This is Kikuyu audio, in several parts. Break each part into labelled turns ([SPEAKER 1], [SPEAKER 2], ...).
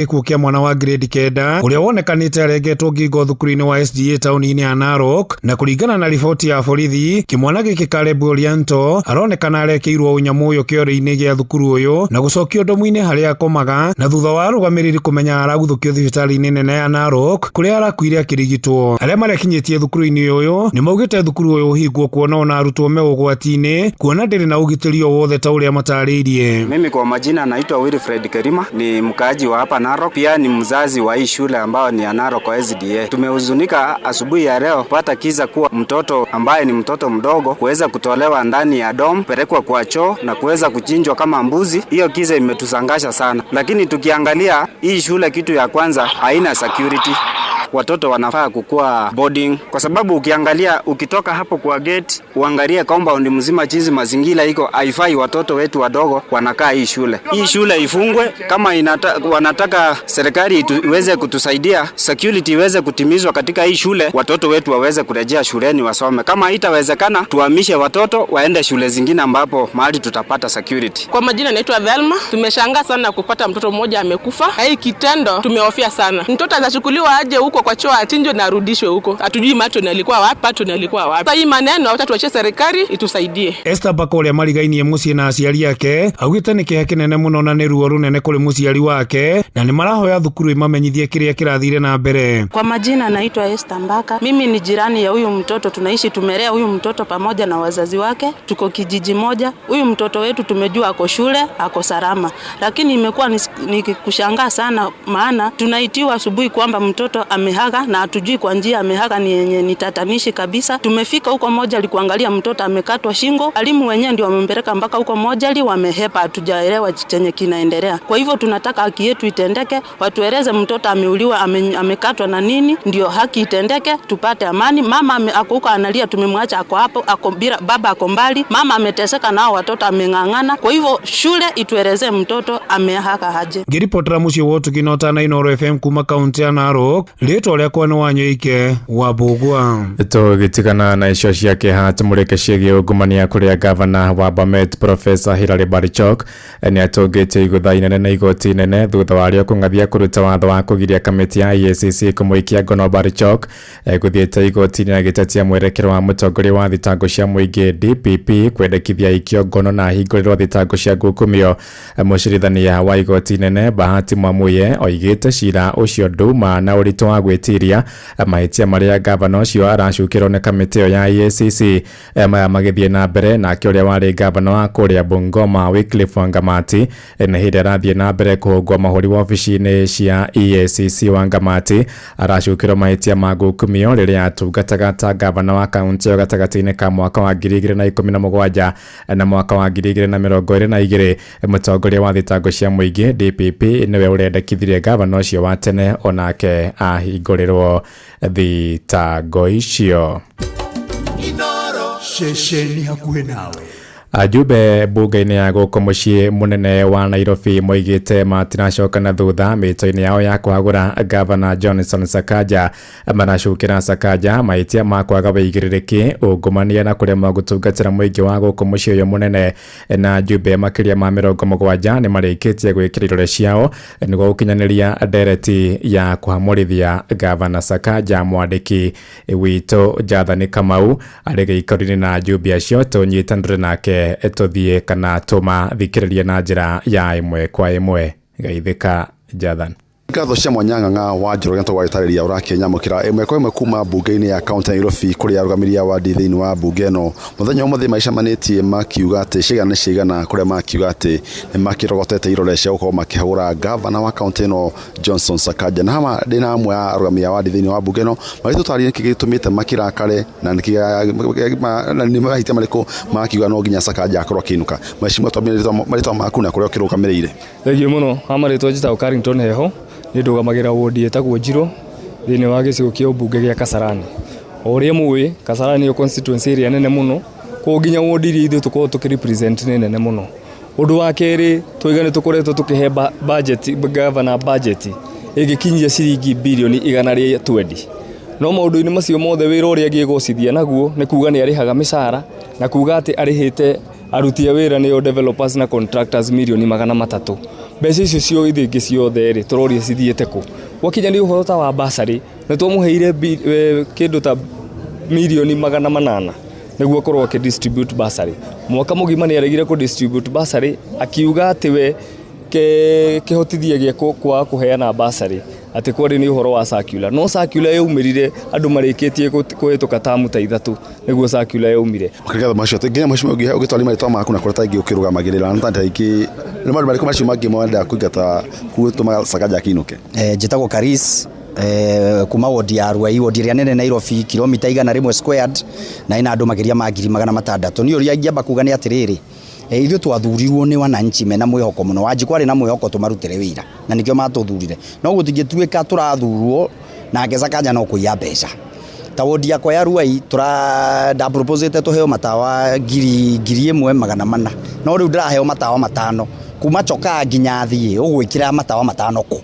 [SPEAKER 1] Gĩkuũ kĩa mwana wa grade 9 ũrĩa wonekanĩte arengetwo ngingo thukuru-inĩ wa SDA taũni-inĩ ya Narok. Na kũringana na riboti ya borithi, kĩmwana gĩkĩ Caleb Orianto aronekana arekeirwo ũnyamũ ũyũ kĩoro-inĩ gĩa thukuru ũyũ na gũcokio ndomu-inĩ harĩa akomaga, na thutha wa arũgamĩrĩri kũmenya araguthũkio thibitarĩ-inĩ nene ya Narok kũrĩa arakuire akĩrigitwo. Arĩa marekinyĩtie thukuru-inĩ ũyũ nĩ maugĩte thukuru ũyũ ũhingwo kuona ona arutwo me ũgwati-inĩ, kuona ndĩrĩ na ũgitĩri o wothe ta ũrĩa matarĩirie.
[SPEAKER 2] Mimi kwa majina naitwa Wilfred Kerima, ni mkaaji wa hapa Narok, pia ni mzazi wa hii shule ambayo ni ya Narok SDA. Tumehuzunika asubuhi ya leo kupata kisa kuwa mtoto ambaye ni mtoto mdogo kuweza kutolewa ndani ya dorm, pelekwa kwa choo na kuweza kuchinjwa kama mbuzi. Hiyo kisa imetusangasha sana, lakini tukiangalia hii shule, kitu ya kwanza haina security. Watoto wanafaa kukua boarding, kwa sababu ukiangalia, ukitoka hapo kwa gate uangalie compound mzima jinsi mazingira iko, haifai watoto wetu wadogo wanakaa hii shule. Hii shule ifungwe kama wanataka serikali iweze kutusaidia, security iweze kutimizwa katika hii shule, watoto wetu waweze kurejea shuleni wasome. Kama haitawezekana, tuhamishe watoto waende shule zingine ambapo mahali tutapata security.
[SPEAKER 3] Kwa majina naitwa Velma. Tumeshangaa sana kupata mtoto mmoja amekufa. Hii kitendo tumehofia sana. Mtoto atachukuliwa aje huko kwa choo achinjwe na arudishwe huko. Hatujui matron alikuwa wapi, patron alikuwa wapi. Sasa hii maneno acha tuachie serikali itusaidie.
[SPEAKER 1] Esther Mbaka ũrĩa marigainie mũciĩ na aciari ake augĩte nĩ kĩeha kĩnene mũno na nĩ ruo rũnene kũrĩ mũciari wake, na nĩ marahoya thukuru ĩmamenyithie kĩrĩa kĩrathire na mbere.
[SPEAKER 4] Kwa majina naitwa Esther Mbaka. Mimi ni jirani ya huyu mtoto, tunaishi, tumelea huyu mtoto pamoja na wazazi wake, tuko kijiji moja. Huyu mtoto wetu tumejua ako shule, ako salama, lakini imekuwa ni kushangaa sana, maana tunaitiwa asubuhi kwamba mtoto amehaga na hatujui kwa njia amehaga ni yenye ni tatanishi kabisa. Tumefika huko mochari kuangalia mtoto amekatwa shingo, walimu wenyewe ndio wamempeleka mpaka huko mochari, wamehepa, hatujaelewa chenye kinaendelea. Kwa hivyo tunataka haki yetu itendeke, watueleze mtoto ameuliwa, amekatwa na nini, ndio haki itendeke, tupate amani. Mama ako huko analia, tumemwacha ako hapo, ako bila baba, ako mbali, mama ameteseka nao watoto ameng'ang'ana. Kwa hivyo shule itueleze mtoto amehaga aje.
[SPEAKER 1] Ngĩribotera mũciĩ wa ũtugi na ũtana Inooro FM kuma kaunti ya Narok, rĩtwa rĩakwa nĩ Wanyoike wa Mbũgua.
[SPEAKER 5] Tũgĩtigana na icio cia kĩeha, tũmũrĩke ciĩgiĩ ungumania kũrĩa gavana wa Bomet, Professor Hilary Barchok, nĩ atũngĩtio igũtha inene na igoti inene thutha wa rĩo kũng'athia kũruta watho wa kũgiria kamĩtĩ ya EACC kũmũikia ngono. Barchok gũthiĩte igoti-inĩ agĩtetia mwerekero wa mũtongoria wa thitango cia mũingĩ DPP kwendekithia aikio ngono na ahingũrĩrwo thitango cia ngukumio. Mũcirithania wa igoti inene Bahati Mwamuye oigĩte cira ũcio nduma na ũritũ wa gwĩtiria mahĩtia marĩa gavana ũcio aracukĩrwo nĩ kamĩtĩ ĩyo ya EACC. Maya magĩthiĩ na mbere, nake ũrĩa warĩ gavana wa kũrĩa Bungoma, Wycliffe Wangamati, nĩ hĩndĩ arathiĩ na mbere kũhũngwo mahũri wabici-inĩ cia EACC. Wangamati aracukĩrwo mahĩtia ma ngukumio rĩrĩa atungataga ta gavana wa kaunti ĩyo gatagatĩ-inĩ ka mwaka wa 2017 na mwaka wa 2022. Mũtongoria wa thitango cia mũingĩ DPP nĩwe ũrendekithirie gavana ũcio wa tene onake ahingũrĩrwo thitango icio.
[SPEAKER 6] Ceceni hakuhĩ nawe.
[SPEAKER 5] Ajumbe mbunge-inĩ ya gũkũ mũciĩ mũnene wa Nairobi moigĩte matiracoka na thutha mĩto-inĩ yao ya kũhagũra gavana Johnson Sakaja. Maracukĩra Sakaja mahĩtia ma kwaga wĩigĩrĩrĩki, ungumania na kũremwo gũtungatĩra mũingĩ wa gũkũ mũciĩ ũyũ mũnene. Na njumbe makĩria ma 70 nĩ marĩkĩtie gwĩkĩra irore ciao nĩguo gũkinyanĩria ndereti ya kũhamũrithia gavana Sakaja. Mwandĩki witũ Jathani Kamau arĩ gĩikaro-inĩ na njumbe acio, tũnyitanĩre nake tũthiĩ kana tũmathikĩrĩrie na njĩra ya ĩmwe kwa ĩmwe. Geithĩka, Jathan.
[SPEAKER 7] Ngatho cia mwanya Ng'ang'a wa Njoroge tũgagĩtarĩria ũrakĩnyamũkĩra ĩmwe kwa ĩmwe kuma mbunge-inĩ ya kaunti ya Nairobi, kũrĩa arũgamĩrĩri a wadi thĩinĩ wa mbunge ĩno mũthenya ũmũthĩ macemanĩtie makiuga atĩ cigana nĩ cigana, kũrĩa makiuga atĩ nĩ makĩrogotete irore cia gũkorwo makĩhagũra gavana wa kaunti ĩno Johnson Sakaja. Na haha ndĩna amwe a arũgamĩrĩri a wadi thĩinĩ wa mbunge ĩno magĩtũtarĩria nĩkĩ gĩtũmĩte makĩrakare na nĩkĩ na nĩ mahĩtia marĩkũ makiuga no nginya Sakaja akorwo akĩinũka. Mheshimiwa, twambie marĩtwa maku na kũrĩa ũkĩrũgamĩrĩire.
[SPEAKER 8] Thengiũ mũno. Ha marĩtwa njĩtagwo Carrington Heho, nĩ ndũgamagĩra wodi ĩtagwo Njiro thĩinĩ wa gĩcigo kĩa ũmbunge gĩa Kasarani. O ũrĩa mũĩ, Kasarani nĩyo constituency ĩrĩa nene mũno, koguo nginya wodi iria ithuĩ tũkoragwo tũkĩ represent nĩ nene mũno. Ũndũ wa kerĩ, twaiga nĩ tũkoretwo tũkĩhe budget governor budget ĩngĩkinyia ciringi birioni 120. No maũndũ-inĩ macio mothe, wĩra ũrĩa angĩgocithia naguo nĩ kuga nĩ arĩhaga mĩcara na kuga atĩ arĩhĩte aruti a wĩra, nĩo developers na contractors, mirioni 300. Mbeca icio ciothe ingĩ ciothe rĩ, tũroria cithiĩte kũ? Gwakinya nĩ ũhoro ta wa bursary, nĩ twamũheire kĩndũ ta mirioni 800 nĩguo akorwo akĩ distribute bursary. Mwaka mũgima nĩ aregire kũ distribute bursary, akiuga atĩ we kĩhotithia gĩa kwaga kũheana bursary atĩ kwarĩ nĩ ũhoro wa circular. No circular yaumĩrire andũ marĩkĩtie kũhĩtũka tamu ta 3 nĩguo circular yaumire.
[SPEAKER 7] Makĩria macio atĩ nginya mheshimiwa ũgĩtwara marĩtwa maku na kũrĩa ta ingĩ ũkĩrũgamagĩrĩra na ta ingĩ nĩ maũndũ marĩkũ macio mangĩ mwendaga kũingata gũtũma Sakaja akĩinũke?
[SPEAKER 6] Njĩtagwo Karis, kuma wodi ya Ruai, wodi ĩrĩa nene Nairobi, kilomita 100 squared, na ĩna andũ makĩria ma 600,000. Niĩ ũrĩa ingĩamba kuga nĩ atĩrĩrĩ, ithuĩ twathurirwo nĩ wananchi mena mwĩhoko mũno. Wanjikũ arĩ na mwĩhoko tũmarutĩre wĩra na nĩkĩo matũthurire, no gũtingĩtuĩka tũrathurwo nake Sakaja no kũiya mbeca. Ta wodi yakwa ya Ruai nda proposete tũheo matawa 1,400, no rĩu ndĩraheo matawa 5 kuma Chokaa nginya thiĩ ũgwĩkĩra matawa 5 kũ?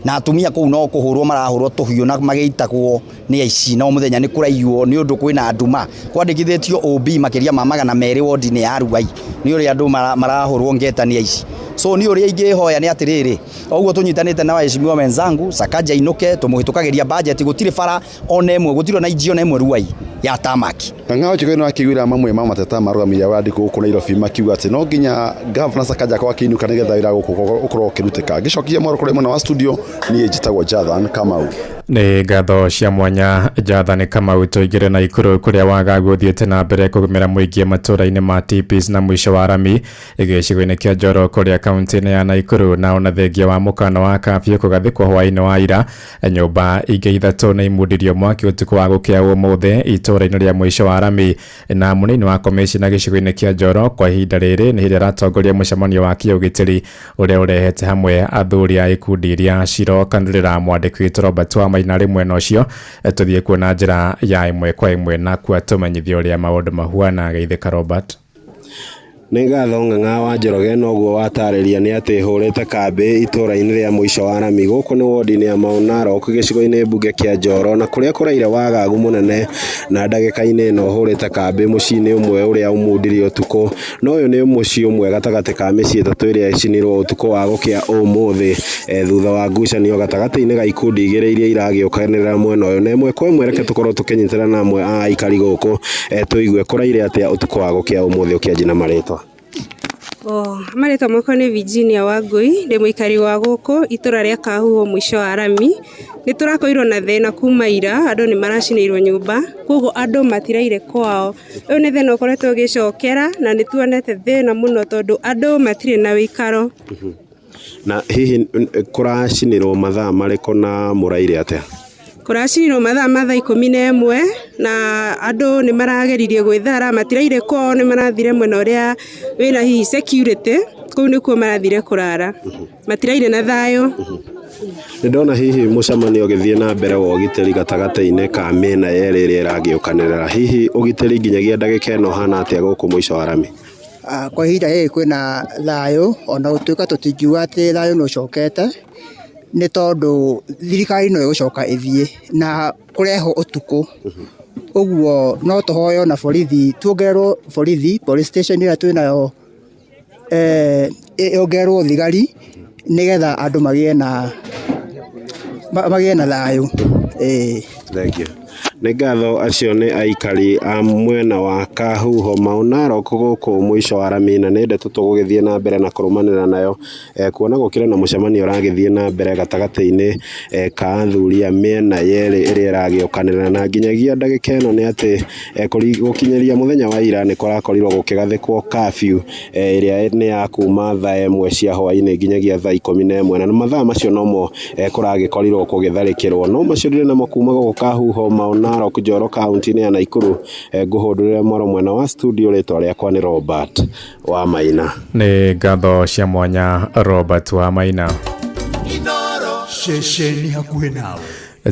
[SPEAKER 6] Na atumia kũu no kũhũrwo marahũrwo tũhiũ na magĩitagwo nĩ aici, no mũthenya nĩ kũraiywo nĩ ũndũ kwĩna nduma. Kwandĩkithĩtio OB makĩria ma 200 wodi-inĩ ya Ruai nĩ ũrĩa andũ marahũrwo ngeta nĩ aici. So niĩ ũrĩa ingĩhoya nĩ atĩrĩrĩ, o ũguo tũnyitanĩte na waheshimiwa wenzangu, Sakaja ainũke, tũmũhĩtũkagĩria budget, gũtirĩ bara ona ĩmwe, gũtirĩ ona inji ona ĩmwe Ruai ya tamaki.
[SPEAKER 7] Ng'ang'a Njũgĩ no akĩiguĩra mamwe ma mateta marũgamĩrĩri a wandi gũkũ Nairobi makiuga atĩ no nginya Gavana Sakaja akorwo akĩinũka nĩgetha wĩra gũkũ ũkorwo ũkĩrutĩka. Ngĩcokia mwaro kũrĩ mwena wa studio, niĩ njĩtagwo Jathan Kamau.
[SPEAKER 5] Nĩ ngatho cia mwanya Jathan Kamau. Tũingĩre Naikuru kũrĩa wagagu ũthiĩte na mbere kũgũmĩra mũingĩ matũũra-inĩ ma Tipis na mũico wa rami gĩcigo-inĩ kĩa Njoro kũrĩa kaunti-inĩ ya Naikuru, na ona thengia wa mũkana wa kafyu kũgathĩkwo hwaĩ-inĩ wa ira, nyũmba ingĩ 3 nĩ imundirio mwaki ũtukũ wa gũkĩa ũmũthĩ itũũra-inĩ rĩa mũico wa rami. Na mũnini wa komishina gĩcigo-inĩ kĩa Njoro kwa ihinda rĩrĩ nĩ hĩndĩ aratongoria mũcemanio wa kĩũgitĩri ũrĩa ũrehete hamwe athuri a ikundi iria cirokanĩrĩra. Mwandĩki witũ Robert wa Maina arĩ mwena ũcio, tũthiĩ kuona njĩra ya ĩmwe kwa ĩmwe na kuo tũmenyithie ũrĩa maũndũ mahuana. Geithĩka Robert.
[SPEAKER 2] Nĩ ngatho Ng'ang'a wa Njoroge, noguo watarĩria nĩ atĩ hũrĩte kambĩ itũũra-inĩ rĩa mũico wa rami. Gũkũ nĩ wodi-inĩ ya Mau Narok gĩcigo-inĩ mbunge kĩa Njoro, na kũrĩa kũraire wagagu mũnene, na ndagĩka-inĩ ĩno hũrĩte kambĩ mũciĩ-inĩ ũmwe ũrĩa ũmundirio ũtukũ. Na ũyũ nĩ mũciĩ ũmwe gatagatĩ ka mĩciĩ 3 ĩrĩa ĩcinirwo ũtukũ wa gũkĩa ũmũthĩ, thutha wa ngucanio gatagatĩ-inĩ ga ikundi 2 iria iragĩũkanĩrĩra mwena ũyũ. Na ĩmwe kwa ĩmwe reke tũkorwo tũkĩnyitana na amwe a aikari gũkũ, tũigue kũraire atĩa ũtukũ wa gũkĩa ũmũthĩ ũkĩanjia na marĩtwa.
[SPEAKER 9] Marĩtwa makwa nĩ Virginia Wangui, ndĩ mũikari wa gũkũ itũra rĩa Kahuho mũico wa rami. Nĩ tũrakorirwo na thĩna kuma ira, andũ nĩ maracinĩirwo nyũmba, koguo andũ matiraire kwao. Ũyũ nĩ thĩna ũkoretwo ũgĩcokera na nĩ tuonete thĩna mũno tondũ andũ matirĩ na wĩikaro.
[SPEAKER 2] Na hihi kũracinĩrwo mathaa marĩkũ na mũraire atĩa?
[SPEAKER 9] Kũracinirwo mathaa ma thaa 11 na andũ nĩ marageririe gwĩthara, matiraire kwao, nĩ marathire mwena ũrĩa wĩna hihi security, kũu nĩkuo marathire kũrara, matiraire na thayũ.
[SPEAKER 2] Nĩ ndona hihi mũcemanio ũgĩthiĩ na mbere wa ũgitĩri gatagatĩ-inĩ ka mĩena yerĩ ĩrĩa ĩragĩũkanĩrĩra. Hihi ũgitĩri nginyagia ndagĩka ĩno ũhana atĩa gũkũ mũico wa rami?
[SPEAKER 10] Kwa ihinda rĩrĩ kwĩna thayũ, ona gũtuĩka tũtingiuga atĩ thayũ nĩ ũcokete, nĩ tondũ thirikari no ĩgũcoka ĩthiĩ na kũrehwo ũtukũ. Ũguo no tũhoe ona borithi, tuongererwo borithi, police station ĩrĩa twĩnayo yongererwo thigari nĩgetha andũ magĩe na thayũ.
[SPEAKER 2] Thank you. Nĩ ngatho acio nĩ aikari a mwena wa Kahuho Mau Narok gũkũ mũico wa rami, na nĩ ndeto tũgũgĩthiĩ na mbere na kũrũmanĩrĩra nayo, kuona gũkĩrĩ na mũcemanio ũragĩthiĩ na mbere gatagatĩ-inĩ ka athuri a mĩena yerĩ ĩrĩa ĩragĩũkanĩrĩra. Na nginyagia ndagĩka ĩno nĩ atĩ gũkinyĩria mũthenya wa ira nĩ kũrakorirwo gũkĩgathĩkwo curfew ĩrĩa nĩ ya kuma thaa 1 cia hwaĩ-inĩ nginyagia thaa 11, na mathaa macio nomo kũragĩkorirwo kũgĩtharĩkĩrwo. No macio ndĩrĩ namo kuma gũkũ Kahuho Mau Narok Njoro kaunti-inĩ ya Naikuru. Ngũhũndũrĩre mwaro mwena wa studio, rĩtwa rĩakwa nĩ Robert wa Maina.
[SPEAKER 5] Nĩ ngatho cia mwanya Robert wa Maina.
[SPEAKER 11] Ceceni hakuhĩ nawe.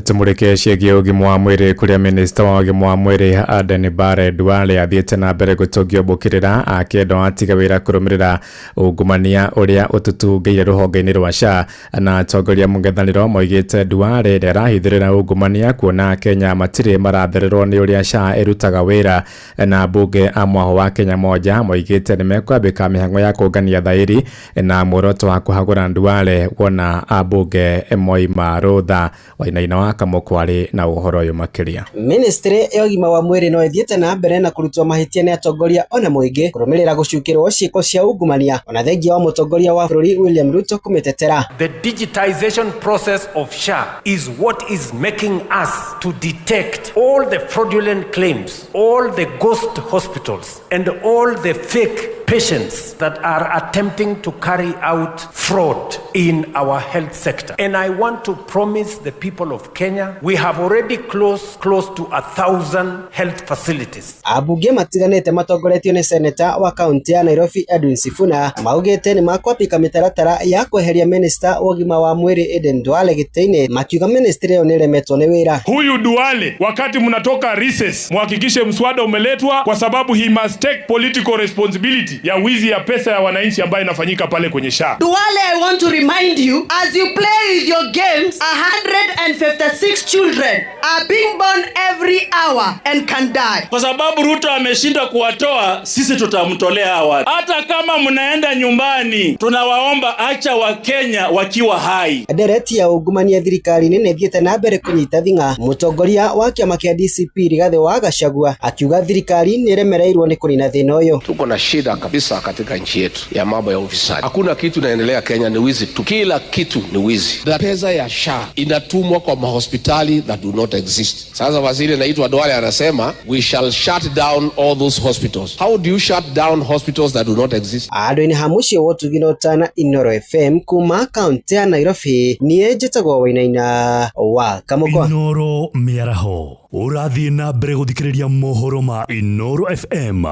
[SPEAKER 5] Tumurike ciĩgiĩ ũgima wa mwĩrĩ kũrĩa minista wa ũgima wa mwĩrĩ Aden Bare Duale athiĩte na mbere gũtũngio mbũkĩrĩra akĩenda atiga wĩra kũrũmĩrĩra ungumania ũrĩa ũtutungĩire rũhonge-inĩ rwa SHA na atongoria mũng'ethanĩro moigĩte Duale nĩarahithĩrĩra ungumania kuona Kenya matirĩ marathererwo nĩ ũrĩa SHA ĩrutaga wĩra na mbunge a mwaho wa Kenya Moja moigĩte nĩmekwambĩka mĩhang'o ya kũngania thaĩri na muoroto wa kũhagũra Duale wona ambunge moima rũtha. Wainaina wa Kamũkwarĩ na ũhoro ũyũ makĩria.
[SPEAKER 11] Ministry ya ũgima wa mwĩrĩ no ĩthiĩte na mbere na kũrutwo mahĩtia nĩ atongoria ona mũingĩ kũrũmĩrĩra gũcukĩrwo ciĩko cia ungumania ona thengia wa mũtongoria wa bũrũri William Ruto kũmĩtetera.
[SPEAKER 12] The digitization process of SHA is what is making us to detect all the fraudulent claims, all the ghost hospitals and all the fake patients that are attempting to carry out fraud in our health sector. And I want to promise the people of Kenya, we have already closed close to 1,000 health facilities.
[SPEAKER 11] Ambunge matiganĩte matongoretio nĩ seneta wa kaunti ya Nairobi Edwin Sifuna maugĩte nĩ makwambĩka mĩtaratara ya kweheria minista wa ũgima wa mwĩrĩ Aden Duale gĩtĩ-inĩ, makiuga ministry ĩyo nĩĩremetwo nĩ wĩra.
[SPEAKER 13] Huyu Duale, wakati mnatoka recess, muhakikishe mswada umeletwa, kwa sababu he must take political responsibility ya wizi ya pesa ya wananchi ambayo inafanyika pale kwenye SHA.
[SPEAKER 14] Duale, I want to remind you, as you play with your games, 156 children are being born every hour and can die.
[SPEAKER 15] Kwa sababu Ruto ameshindwa kuwatoa, sisi tutamtolea hawa. Hata kama mnaenda nyumbani, tunawaomba acha Wakenya wakiwa hai.
[SPEAKER 11] Ndereti ya ungumania thirikari-inĩ nĩ ĩthiĩte na mbere kũnyita thing'a. Mũtongoria wa kĩama kĩa DCP Rigathĩ wa Gachagua akiuga thirikari nĩ ĩremereirwo nĩ kũnina thĩna ũyũ.
[SPEAKER 16] Tuko na shida kabisa katika nchi yetu ya mambo ya ufisadi. Hakuna kitu inaendelea Kenya, ni wizi tu, kila kitu ni wizi. Na pesa ya SHA inatumwa kwa mahospitali that do not exist. Sasa waziri anaitwa Duale anasema we shall shut down all those hospitals. How do you shut down hospitals that do not exist?
[SPEAKER 11] Andũ-inĩ ha mũciĩ wa ũtugi na ũtana Inooro FM kuma kaunti ya Nairobi, niĩ njĩtagwo Wainaina wa Kamũkwa.
[SPEAKER 17] Inooro mĩaraho ũrathiĩ na mbere gũthikĩrĩria mohoro ma Inooro FM.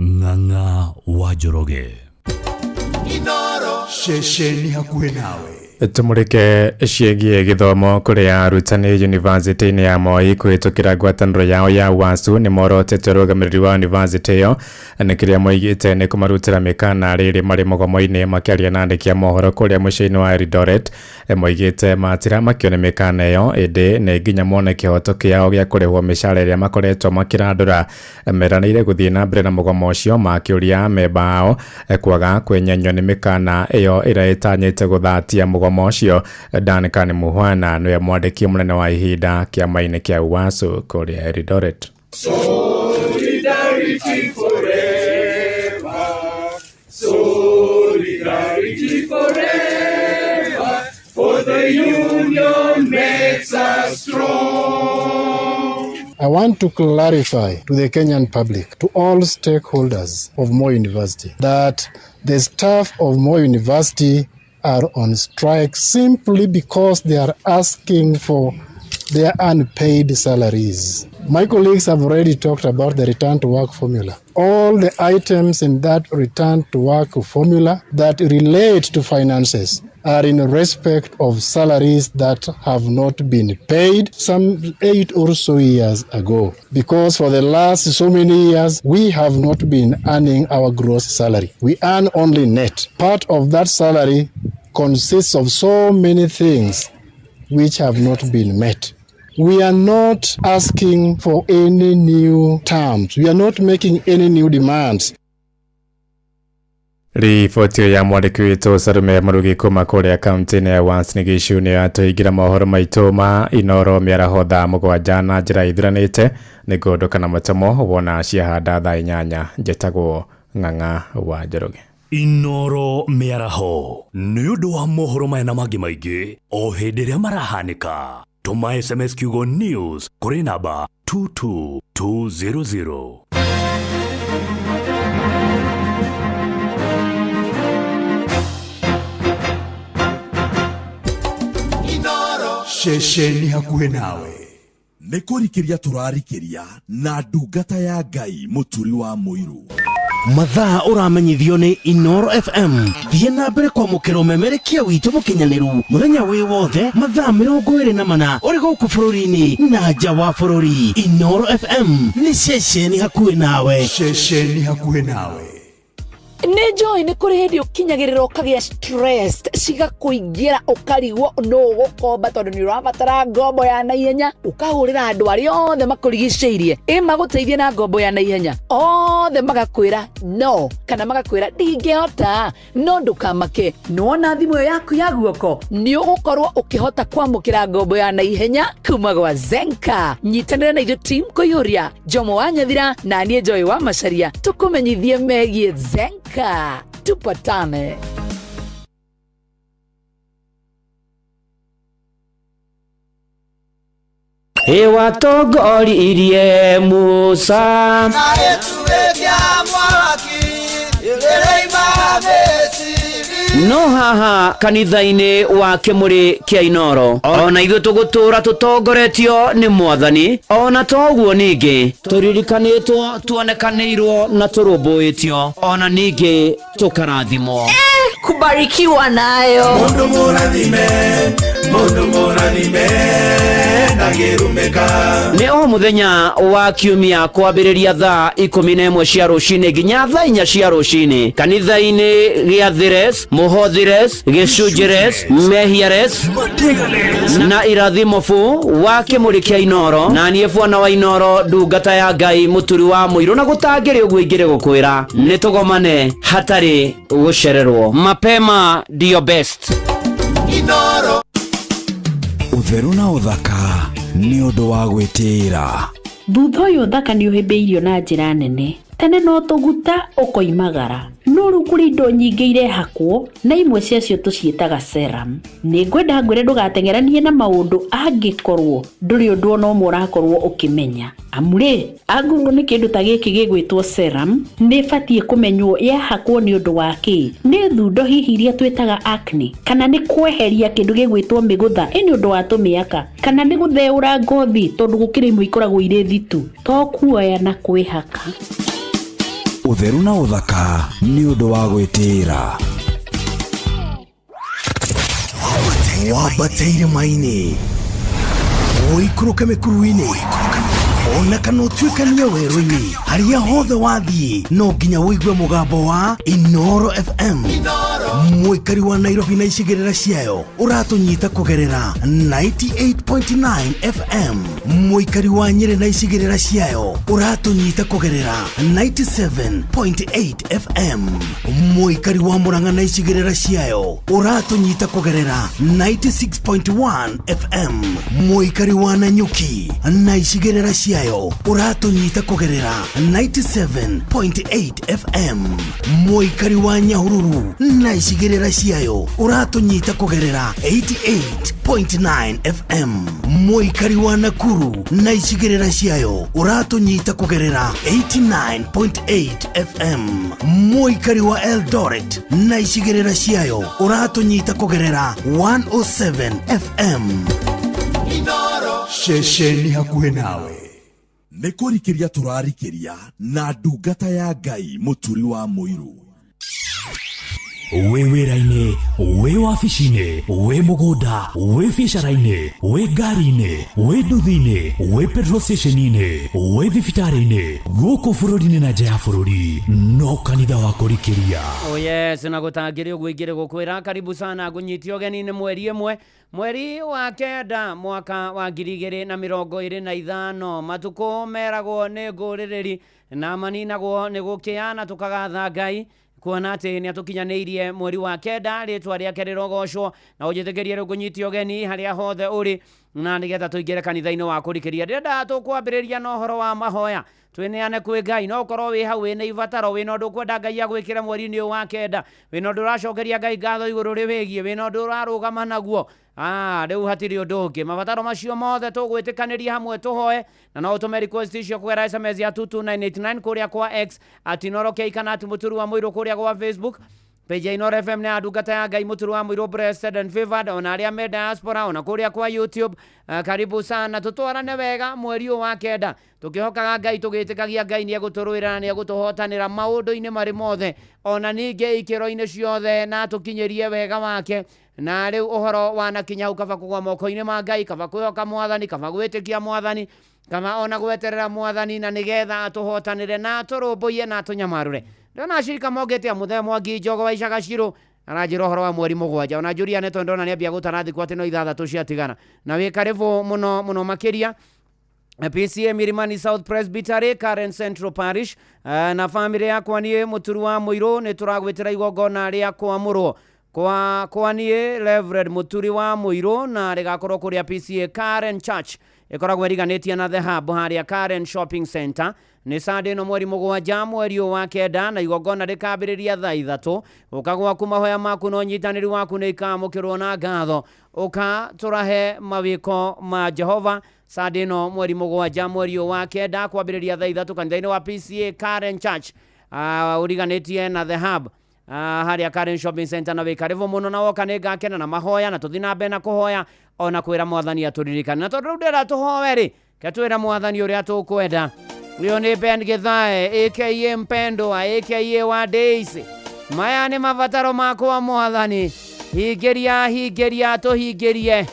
[SPEAKER 17] Ng'ang'a wa Njoroge.
[SPEAKER 18] Ceceni hakuhĩ nawe.
[SPEAKER 5] Tumurike ciĩgiĩ gĩthomo kũrĩa arutani yunivasĩtĩ-inĩ ya Moi kũhĩtũkĩra ngwatanĩro yao ya WASU nĩ morotete ũrũgamĩrĩri wa yunivasĩtĩ ĩyo nĩ kĩrĩa moigĩte nĩ kũmarutĩra mĩkana rĩrĩ marĩ mũgomo-inĩ. Makĩaria na andĩki a mohoro kũrĩa mũciĩ-inĩ wa Eldoret, moigĩte matira makio nĩ mĩkana ĩyo ĩndĩ nĩ nginya mone kĩhoto kĩao gĩa kũrĩhwo mĩcara ĩrĩa makoretwo makĩrandũra. Meranĩire gũthiĩ na mbere na mũgomo ũcio makĩũria amemba ao kwaga kwenyenywo nĩ mĩkana ĩyo ĩrĩa ĩtanyĩte gũthatia mũgomo ũcio. Duncan Muhwana nĩwe mwandĩki mũnene wa ihinda kĩama-inĩ kĩa UASU kũrĩa Eldoret.
[SPEAKER 19] Solidarity forever, solidarity forever, for the union makes us strong.
[SPEAKER 20] I want to clarify to the Kenyan public, to all stakeholders of Moi University, that the staff of Moi University are on strike simply because they are asking for their unpaid salaries. My colleagues have already talked about the return to work formula. All the items in that return to work formula that relate to finances are in respect of salaries that have not been paid some 8 or so years ago. Because for the last so many years, we have not been earning our gross salary. We earn only net. Part of that salary consists of so many things which have not been met. We are not asking for any new terms. We are not making any new demands.
[SPEAKER 5] Riboti ĩyo ya mwandĩki witũ Sarume Mũrugi kuma kũrĩa kaunti-inĩ ya Uasin Gishu nĩ yatũhingĩra mohoro maitũ ma Inooro mĩaraho thaa 7 na njĩra ithuranĩte. Nĩ ngũndũka na matemo wona ciahanda thaa 8. Njĩtagwo Ng'ang'a wa Njoroge.
[SPEAKER 17] Inooro mĩaraho nĩ ũndũ wa mohoro maya na mangĩ maingĩ o hĩndĩ ĩrĩa marahanĩka. Tũma SMS kiugo news kũrĩ namba 22200.
[SPEAKER 18] Ceceni hakuhĩ nawe.
[SPEAKER 21] Nĩ kũrikĩria tũrarikĩria na ndungata ya Ngai mũturi wa mũirũ. Mathaa ũramenyithio nĩ Inoro FM. Thiĩ na mbere kwamũkĩra ũmemerekia witũ mũkinyanĩru mũthenya wĩ wothe mathaa 24 ũrĩ gũkũ bũrũri-inĩ na nja wa bũrũri. Inoro FM nĩ ceceni hakuhĩ nawe.
[SPEAKER 18] Ceceni hakuhĩ nawe.
[SPEAKER 22] Nĩ njũĩ nĩ kũrĩ hĩndĩ ũkinyagĩrĩra ũkagĩa stress cigakũingĩra ũkarigwo nũ ũgũkomba tondũ nĩ ũrabatara ngombo ya naihenya, ũkahũrĩra andũ arĩa othe makũrigicĩirie ĩ magũteithie na ngombo ya naihenya, othe magakwĩra no kana magakwĩra ndingĩhota. No ndũkamake, nĩwona thimũ ĩyo yaku ya guoko nĩ ũgũkorwo ũkĩhota kwamũkĩra ngombo ya naihenya kuma gwa Zenka. Nyitanĩra na ithuĩ team kũiyũria Jomo wa Nyathira na niĩ Joy wa Macharia tũkũmenyithie megiĩ Zenka. Tupatane.
[SPEAKER 23] Ĩwatongoririe Musa
[SPEAKER 19] na ĩtuĩkia mwaki ĩrĩima Misiri.
[SPEAKER 23] No haha kanitha-inĩ wa Kĩmũrĩ kĩa Inoro ona ithuĩ tũgũtũra tũtongoretio nĩ Mwathani, ona toguo ningĩ tũririkanĩtwo, tuonekanĩirwo na tũrũmbũĩtio, ona ningĩ tũkarathimwo.
[SPEAKER 22] Kubarikiwa nayo.
[SPEAKER 19] Mundu mũrathime, mundu mũrathime ndangĩrumĩka.
[SPEAKER 23] Nĩ o mũthenya wa kiumia kwambĩrĩria thaa 11 cia rũcinĩ nginya thaa 4 cia rũcinĩ kanitha-inĩ gĩa Thires, Mũhothires, Gĩcunjĩres, Mehiares na Irathimo bu wa Kĩmũrĩ kĩa Inoro, na niĩ bwana wa Inoro, ndungata ya Ngai, mũturi wa mũirũ, na gũtangĩrĩ ũguo ingĩrĩ gũkwĩra nĩ tũgomane hatarĩ gũcererwo. Mapema ndio best.
[SPEAKER 19] Inoro.
[SPEAKER 18] Ũtheru na ũthaka nĩ ũndũ wa gwĩtĩĩra.
[SPEAKER 24] Thutha ũyũ ũthaka nĩ ũhĩmbĩirio na njĩra nene. Tene no tũguta ũkoimagara, no rĩu kũrĩ indo nyingĩ irehakwo na imwe ciacio tũciĩtaga serum. Nĩ ngwenda ngwĩre ndũgateng'eranie na maũndũ angĩkorwo ndũrĩ ũndũ ona ũmwe ũrakorwo ũkĩmenya. Amu rĩ, angorwo nĩ kĩndũ ta gĩkĩ gĩgwĩtwo serum, nĩ ĩbatiĩ kũmenywo yahakwo nĩ ũndũ wa kĩ. Nĩ thundo hihi iria twĩtaga acne, kana nĩ kweheria kĩndũ gĩgwĩtwo mĩgũtha, ĩ nĩ ũndũ wa tũmĩaka, kana nĩ gũtheũra ngothi tondũ gũkĩrĩ imwe ikoragwo irĩ thitu, to kuoya na kwĩhaka.
[SPEAKER 18] Ũtheru na ũthaka nĩ ũndũ wa gwĩtĩĩra.
[SPEAKER 21] Wambate irĩma-inĩ, ũikũrũke mĩkuru-inĩ, ona kana ũtuĩkanie werũ-inĩ, harĩa hothe wathiĩ no nginya ũigue mũgambo wa Inoro FM. Mũikari wa Nairobi na icigĩrĩra ciayo ũratũnyita kũgerera 98.9 FM. Mũikari wa Nyĩrĩ na icigĩrĩra ciayo ũratũnyita kũgerera 97.8 FM. Mũikari wa Murang'a na icigĩrĩra ciayo ũratũnyita kũgerera 96.1 FM. Mũikari wa Nanyuki na icigĩrĩra ciayo ũratũnyita kũgerera 97.8 FM. Mũikari wa Nyahururu na icigĩrĩra ciayo ũratũnyita kũgerera 88.9 FM. Mũikari wa Nakuru na icigĩrĩra ciayo ũratũnyita kũgerera 89.8 FM. Mũikari wa Eldoret na icigĩrĩra ciayo ũratũnyita kũgerera 107 FM.
[SPEAKER 18] Ceceni hakuhĩ nawe. Nĩ kũrikĩria tũrarikĩria na ndungata ya Ngai mũturi wa mũirũ.
[SPEAKER 17] Wĩ wĩra-inĩ, wĩ wabici-inĩ, wĩ mũgũnda, wĩ biacara-inĩ, wĩ ngari-inĩ, wĩ nduthi-inĩ, wĩ petrol station-inĩ, wĩ thibitarĩ-inĩ, gũkũ bũrũri-inĩ na nja ya bũrũri, no kanitha wa kũrikĩria.
[SPEAKER 23] Oh yes, na gũtangĩrĩ ũguo ingĩrĩ gũkwĩra karibu sana ngũnyitio ũgeni nĩ mweri ĩmwe, mweri wa 9 mwaka wa 2025. Matukũ meragwo nĩ ngũrĩrĩri na maninagwo nĩ gũkĩa, na tũkagatha Ngai kuona atĩ nĩ atũkinyanĩirie mweri wa 9, rĩtwa rĩake rĩrogocwo, na ũnjĩtĩkĩrie rĩu ngũnyitio ũgeni harĩa hothe ũrĩ, na nĩgetha tũingĩre kanitha-inĩ wa kũrikĩria. Ndĩrenda tũkwambĩrĩria na ũhoro wa mahoya, twĩneane kwĩ Ngai. No ũkorwo wĩ hau wĩna ibataro, wĩna ũndũ ũkwenda Ngai agwĩkĩre mweri-inĩ ũyũ wa 9, wĩna ũndũ ũracokeria Ngai ngatho igũrũ rĩwĩgiĩ, wĩna ũndũ ũrarũgama naguo. Rĩu hatirĩ ũndũ ũngĩ, mabataro macio mothe tũgwĩtĩkanĩria hamwe tũhoe, na no ũtũme request icio kũgerera SMS ya 22989 kũrĩa kwa X @InoroK kana @Mũturi wa Mũirũ kũrĩa gwa Facebook. Page ya Inooro FM nĩ ya ndungata ya Ngai Mũturu wa Mũirũ blessed and favored, ona arĩa me diaspora ona kũrĩa kwa YouTube, karibu sana, tũtwarane wega mweri ũyũ wa kenda, tũkĩhokaga Ngai, tũgĩtĩkagia Ngai nĩ egũtũrũĩra na nĩ egũtũhotanĩra maũndũ-inĩ marĩ mothe, ona ningĩ ikĩro-inĩ ciothe, na tũkinyĩrie wega wake. Na rĩu ũhoro wanakinya hau, kaba kũgwa moko-inĩ ma Ngai, kaba kwĩhoka mwathani, kaba gwĩtĩkia mwathani, kaba ona gweterera mwathani, na nĩgetha atũhotanĩre na atũrũmbũiye na atũnyamarũre. Ndĩrona acirika mongĩte mũthee Mwangi Njogo wa Icaga Cirũ aranjĩra ũhoro wa mweri 7, ona Julia nĩ tondũ ndona nĩambia gũtara thikũ atĩ no 6 ciatigana, na wĩ karibu mũno mũno makĩria. PCA Mirimani South Presbytery, Karen Central Parish, na family yakwa niĩ Mũturu wa Mũirũ nĩ tũragwĩtĩra igongona rĩa kwamũrwo kwa niĩ Reverend Mũturi wa Mũirũ, na rĩgakorwo kũrĩa PCA Karen Church ĩkoragwo ĩriganĩtie na The Hub harĩa Karen Shopping Center. Nĩ Sunday ĩno mweri 7 mweri ũyũ wa kenda, na igongona rĩkambĩrĩria thaa 3. Ũka gwaku, mahoya maku na ũnyitanĩri waku nĩ ikamũkĩrwo na ngatho. Ũka tũrahe mawĩko ma Jehova Sunday ĩno mweri 7 mweri ũyũ wa kenda, kwambĩrĩria thaa 3 kanitha-inĩ wa PCA Karen Church, ũriganĩtie na The Hub harĩa Karen Shopping Center, na wĩ karibu mũno, na woka nĩ ngakena na mahoya, na tũthiĩ na mbere na kũhoya ona kwĩra mwathani atũririkane. Na tondũ rĩu ndĩrenda tũhoe rĩ, ke twĩra mwathani ũrĩa tũkwenda. Ũyũ nĩ Ben Githae aka Mpendwa aka wa Daisy. Maya nĩ mabataro makwa mwathani, hingĩria hingĩria tũhingĩrie.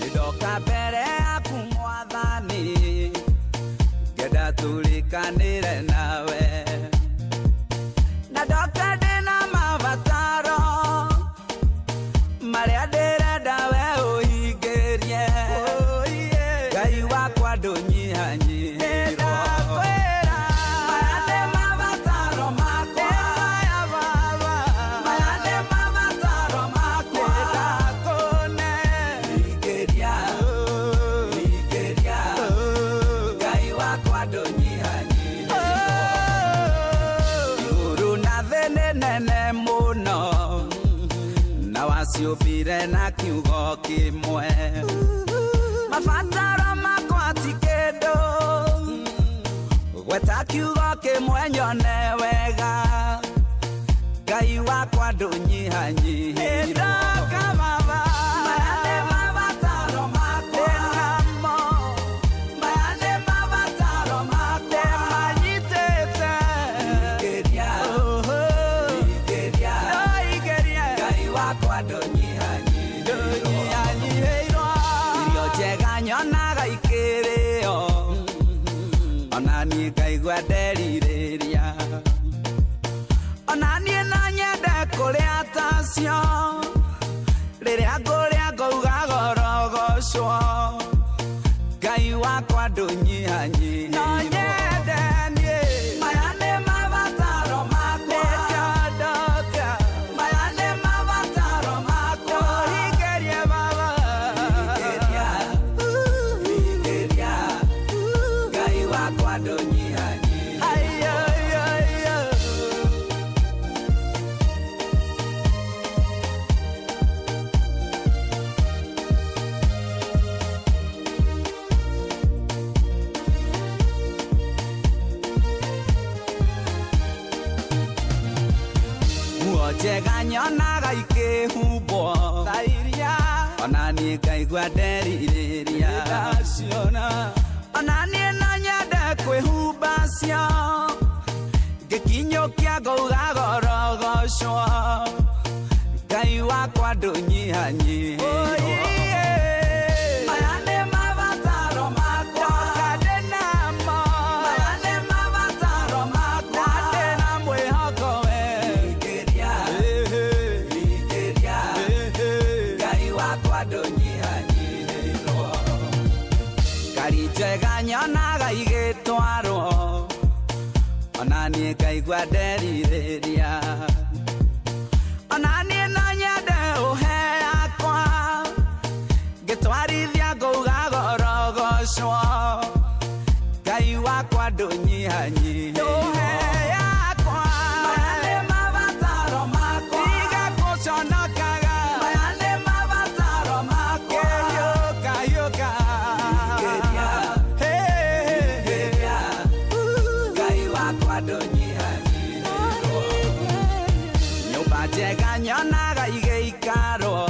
[SPEAKER 19] Nĩndoka mbere yaku mwathani, ngenda tũrĩkanĩre nawe, na ndoka ndĩna mabataro marĩa ndĩrenda we ũhingĩrie. Ngai wakwa ndũnyihanyihĩrwo. Maya nĩ mabataro makwa, maya nĩ mabataro makwa, hingĩria hingĩria, Ngai wakwa ndũnyihanyihĩrwo. Igũrũ na thĩ nĩ nene mũno, na waciũmbire na kiugo kĩmwe. Mabataro makwa ti kĩndũ, gweta kiugo kĩmwe nyone wega. Ngai wakwa ndũnyihanyihĩrwo. Maya nĩ mabataro makwa, maya nĩ mabataro makwa, manyitĩte hingĩria hingĩria, Ngai wakwa ndũnyihanyihĩrwo. Irio njega nyonaga ikĩrĩo, ona niĩ ngaigua nderirĩria, ona niĩ no nyende kũrĩa tacio, rĩrĩa ngũrĩa ngauga gorogocwo. Ngai wakwa ndũnyihanyihĩrwo. No nyende niĩ, maya nĩ mabataro makwa, maya nĩ mabataro makwa, hingĩrie Baba, hingĩria hingĩria, Ngai wakwa ndũnyihanyihĩrwo. Nguo njega nyonaga ikĩhumbwo, ona niĩ ngaigua nderirĩria, ona niĩ no nyende kwĩhumba cio, ngĩkinyũkia ngauga gorogocwo. Ngai wakwa ndũnyihanyihĩrwo. Maya nĩ mabataro makwa, maya nĩ mabataro makwa, ndĩna mwĩhoko we, hingĩria hingĩria, Ngai wakwa ndũnyihanyihĩrwo. Ngari njega nyonaga igĩtwarwo, ona niĩ ngaigua nderirĩria, ona niĩ no nyende ũhe yakwa, ngĩtwarithia ngauga gorogocwo. Ngai wakwa ndũnyihanyihĩrwo. Maya nĩ mabataro makwa, tiga gũconokaga, maya nĩ mabataro makwa, hiũka hiũka, hingĩria hingĩria, ndũnyihanyihĩirwo. Nyũmba njega nyonaga igĩikarwo,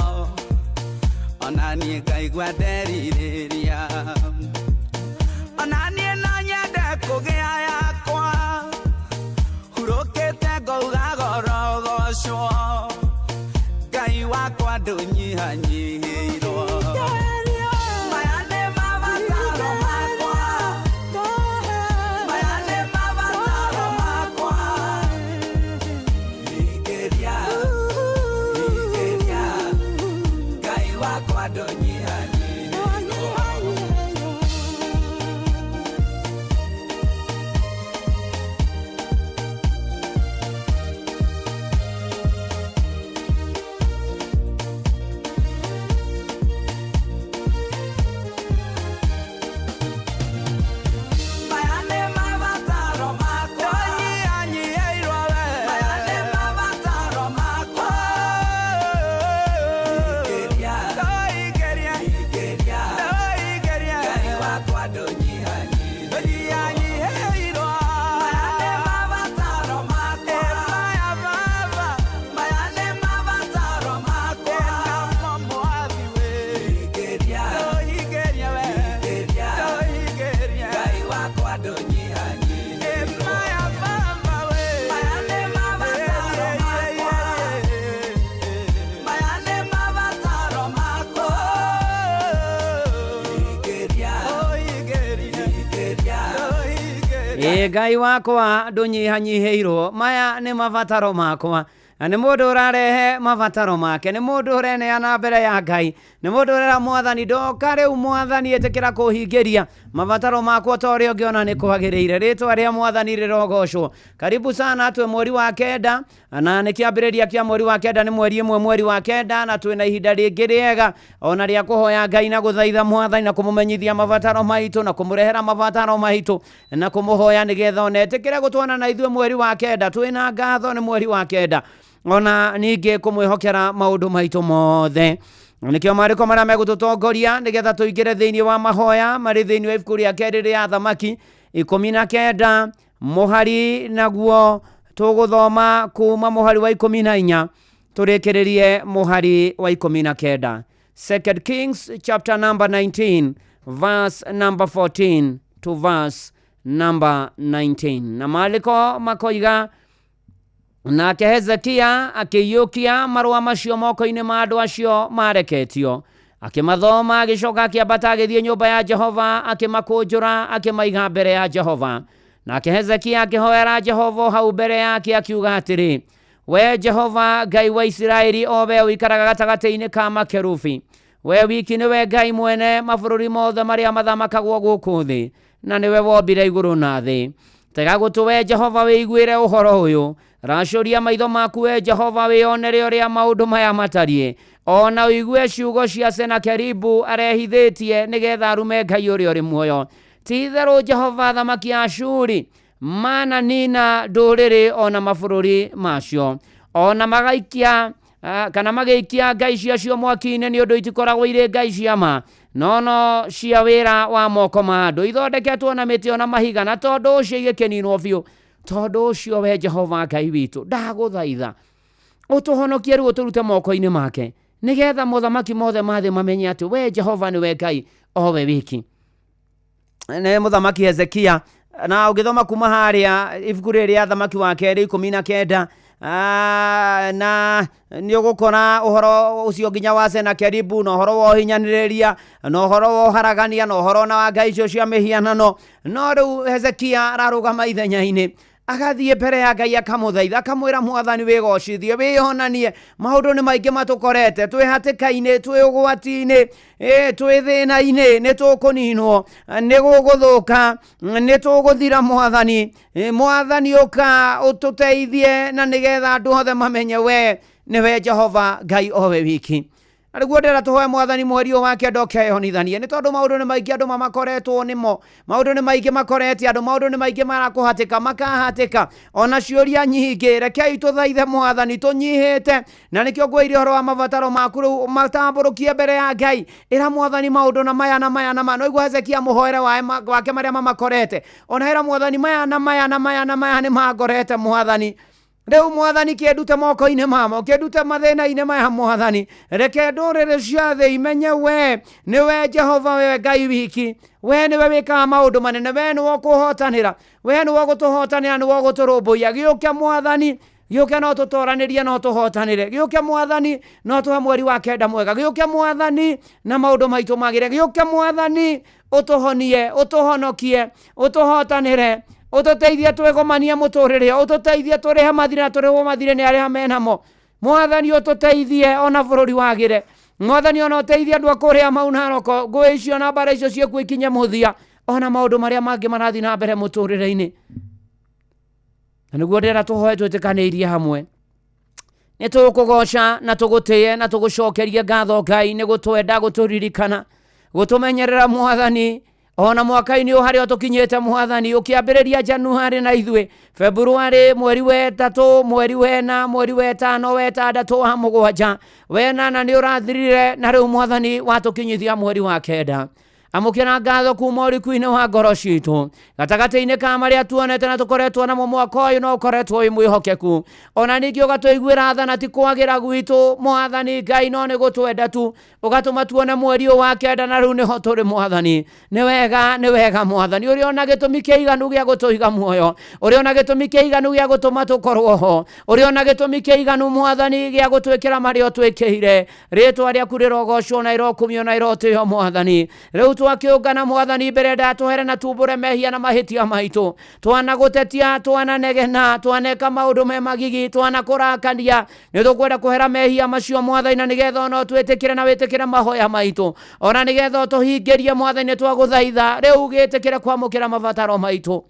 [SPEAKER 19] ona niĩ ngaigua nderirĩria. Ona niĩ no nyende kũgĩa yakwa, hurũkĩte ngauga gorogocwo. Ngai wakwa ndũnyihanyihĩirwo. Maya nĩ mabataro makwa, maya nĩ mabataro makwa. Hingĩria, hingĩria, Ngai wakwa ndũnyihanyihĩirwo. Maya nĩ mabataro makwa. Ndũnyihanyihĩirwo we. Maya nĩ mabataro makwa. Hingĩria, hingĩria, hingĩria, Ngai wakwa ndũnyihanyihĩirwo. Maya nĩ mabataro makwa. Maya baba, maya nĩ mabataro makwa. Hingĩria, hingĩria we. Hingĩria, Ngai wakwa ndũnyihanyihĩirwo. Maya baba we. Maya nĩ mabataro makwa. Maya nĩ mabataro makwa. Hingĩria, hingĩria,
[SPEAKER 23] Ĩ Ngai wakwa ndũnyihanyihĩirwo, maya nĩ mabataro makwa. Na nĩ mũndũ ũrarehe mabataro make, nĩ mũndũ ũreneana mbere ya Ngai, nĩ mũndũ ũrera mwathani ndoka rĩu mwathani ĩtĩkĩra kũhingĩria mabataro makwa ta ũrĩa ũngĩona nĩ kwagĩrĩire. Rĩtwa rĩa mwathani rĩrogocwo. Karibu sana, twĩ mweri wa kenda na nĩ kĩambĩrĩria kĩa mweri wa kenda, nĩ mweri ĩmwe mweri wa kenda, na twĩna ihinda rĩngĩ rĩega ona rĩa kũhoya Ngai na gũthaitha mwathani na kũmũmenyithia mabataro maitũ na kũmũrehera mabataro maitũ na kũmũhoya nĩgetha ona etĩkĩre gũtwana na ithuĩ mweri wa kenda. Twĩna ngatho nĩ mweri wa kenda, ona ningĩ kũmwĩhokera maũndũ maitũ mothe. Na nĩkĩo maandĩko marĩa megũtũtongoria nĩgetha tũingĩre thĩinĩ wa mahoya marĩ thĩinĩ wa ibuku rĩa kerĩ rĩa Thamaki 19 mũhari, naguo tũgũthoma kuma mũhari wa 14 tũrĩkĩrĩrie mũhari wa 19. Second Kings chapter number 19 verse number 14 to verse number 19. Na maandĩko makoiga, nake Hezekia akĩiyũkia marũa macio moko-inĩ ma andũ acio mareketio, akĩmathoma, agĩcoka akĩambata agĩthiĩ nyũmba ya Jehova, akĩmakũnjũra, akĩmaiga mbere ya Jehova. Nake Hezekia akĩhoera Jehova o hau mbere yake, akiuga atĩrĩ, we Jehova Ngai wa Isiraeli, o we ũikaraga gatagatĩ-inĩ ka makerubi, we wiki nĩwe Ngai mwene mabũrũri mothe marĩa mathamakagwo gũkũ thĩ, na nĩwe wombire igũrũ na thĩ. Tega gũtũ we Jehova wĩiguĩre ũhoro ũyũ, racũria maitho maku we Jehova wĩonere ũrĩa maũndũ maya matariĩ, ona ũigue ciugo cia Senakeribu arehithĩtie nĩgetha arume Ngai ũrĩa ũrĩ muoyo. Ti-itherũ Jehova thamaki ya Ashuri mananina ndũrĩrĩ ona mabũrũri macio, ona magaikia kana magĩikia ngai ciacio mwaki-inĩ, nĩ ũndũ itikoragwo irĩ ngai cia ma, no no cia wĩra wa moko ma andũ, ithondeketwo na mĩtĩ ona mahiga, na tondũ ũcio igĩkĩninwo biũ. Tondũ ũcio we Jehova Ngai witũ, ndagũthaitha ũtũhonokie rĩu ũtũrute moko-inĩ make, nĩgetha mothamaki mothe ma thĩ mamenye atĩ we Jehova nĩwe Ngai o we wiki. Nĩ mũthamaki Hezekia, na ũngĩthoma kuma harĩa ibuku rĩrĩ rĩa thamaki wa kerĩ 19, na nĩ ũgũkora ũhoro ũcio nginya wa Senakeribu, na ũhoro wa ũhinyanĩrĩria, na ũhoro wa ũharagania, na ũhoro na wa ngai icio cia mĩhianano. No rĩu Hezekia ararũgama ithenya-inĩ, agathiĩ mbere ya Ngai akamũthaitha, akamwĩra mwathani wĩgocithie, wĩyonanie, maũndũ nĩ maingĩ matũkorete, twĩ hatĩka-inĩ, twĩ ũgwati-inĩ, twĩ thĩna-inĩ, nĩ tũkũninwo, nĩ gũgũthũka, nĩ tũgũthira mwathani. Mwathani ũka ũtũteithie, na nĩgetha andũ othe mamenye we nĩwe Jehova Ngai o we wiki. Na nĩguo ndĩrenda tũhoe mwathani mweri ũyũ wa kenda ũkeyonithanie, nĩ tondũ maũndũ nĩ maingĩ andũ mamakoretwo nĩmo, maũndũ nĩ maingĩ makorete andũ, maũndũ nĩ maingĩ marakũhatĩka makahatĩka, ona ciũria nyingĩ. Rekei tũthaithe mwathani tũnyihĩte, na nĩkĩo ngwĩire ũhoro wa mabataro maku rĩu matambũrũkie mbere ya Ngai. Ĩra mwathani maũndũ na maya na maya na maya. No igua Hezekia mũhoere wake marĩa mamakorete, ona ĩra mwathani maya na maya na maya na maya nĩ mangorete mwathani. Rĩu mwathani kĩndute moko-inĩ mamo, kĩndute mathĩna-inĩ maya mwathani. Reke ndũrĩrĩ cia thĩ imenye we nĩwe Jehova, wewe Ngai wiki, we nĩwe wĩkaga maũndũ manene, we nĩwe ũkũhotanĩra, we nĩwe ũgũtũhotanĩra, nĩwe ũgũtũrũmbũiya. Gĩũke mwathani, gĩũke no tũtoranĩrie, no tũhotanĩre. Gĩũke mwathani, no tũhe mweri wa kenda mwega. Gĩũke mwathani na maũndũ maitũ magĩre. Gĩũke mwathani ũtũhonie, ũtũhonokie, ũtũhotanĩre, ũtũteithie twĩgomanie mũtũrĩre, ũtũteithie tũrĩhe mathirĩ na tũrĩhwo mathirĩ nĩ arĩa menamo. Mwathani ũtũteithie ona bũrũri wagĩre. Mwathani ona ũteithie andũ a kũrĩa Mau Narok, ngũĩ icio na mbara icio ciĩkuo ikinye mũthia, ona maũndũ marĩa mangĩ marathiĩ na mbere mũtũrĩre-inĩ. Na nĩguo ndĩrenda tũhoe twĩtĩkanĩirie hamwe. Nĩ tũgũkũgoca na tũgũtĩe na tũgũcokerie ngatho Ngai nĩ gũtwenda, gũtũririkana, gũtũmenyerera mwathani. Ona mwaka-inĩ ũyũ harĩa tũkinyĩte mwathani, ũkĩambĩrĩria Januari na ithuĩ, Februari, mweri wa ĩtatũ, mweri wa ĩna, mweri wa ĩtano, wa ĩtandatũ, wa mũgwanja, wa ĩnana nĩ ũrathirire, na rĩu mwathani watũkinyithia mweri wa kenda. Amũkĩra ngatho kuma ũriku-inĩ wa ngoro citũ, gatagatĩ-inĩ ka marĩa tuonete na tũkoretwo namo mwaka ũyũ, no ũkoretwo wĩ mwĩhokeku. Ona ningĩ ũgatũiguĩra tha na ti kwagĩra gwitũ mwathani Ngai, no nĩ gũtwenda tu, ũgatũma tuone mweri ũyũ wa kenda, na rĩu nĩho tũrĩ mwathani. Nĩ wega, nĩ wega mwathani, ũrĩ ona gĩtũmi kĩiganu gĩa gũtũiga muoyo, ũrĩ ona gĩtũmi kĩiganu gĩa gũtũma tũkorwo ho, ũrĩ ona gĩtũmi kĩiganu mwathani gĩa gũtwĩkĩra marĩa ũtwĩkĩire. Rĩtwa rĩaku rĩrogocwo na ĩrokumio na ĩrotĩo mwathani. Rĩu twakĩũngana mwathani mbere ndatũhere na tumbũre mehia na mahĩtia maitũ, twanagũtetia, twananegena, twaneka maũndũ me magigi, twanakũrakania. Nĩ tũkwenda kũhera mehia macio mwathani, na nĩgetha ona ũtwĩtĩkĩre na wĩtĩkĩre mahoya maitũ, ona nĩgetha ũtũhingĩrie mwathani, nĩ twagũthaitha rĩu gĩtĩkĩre kwamũkĩra mabataro maitũ.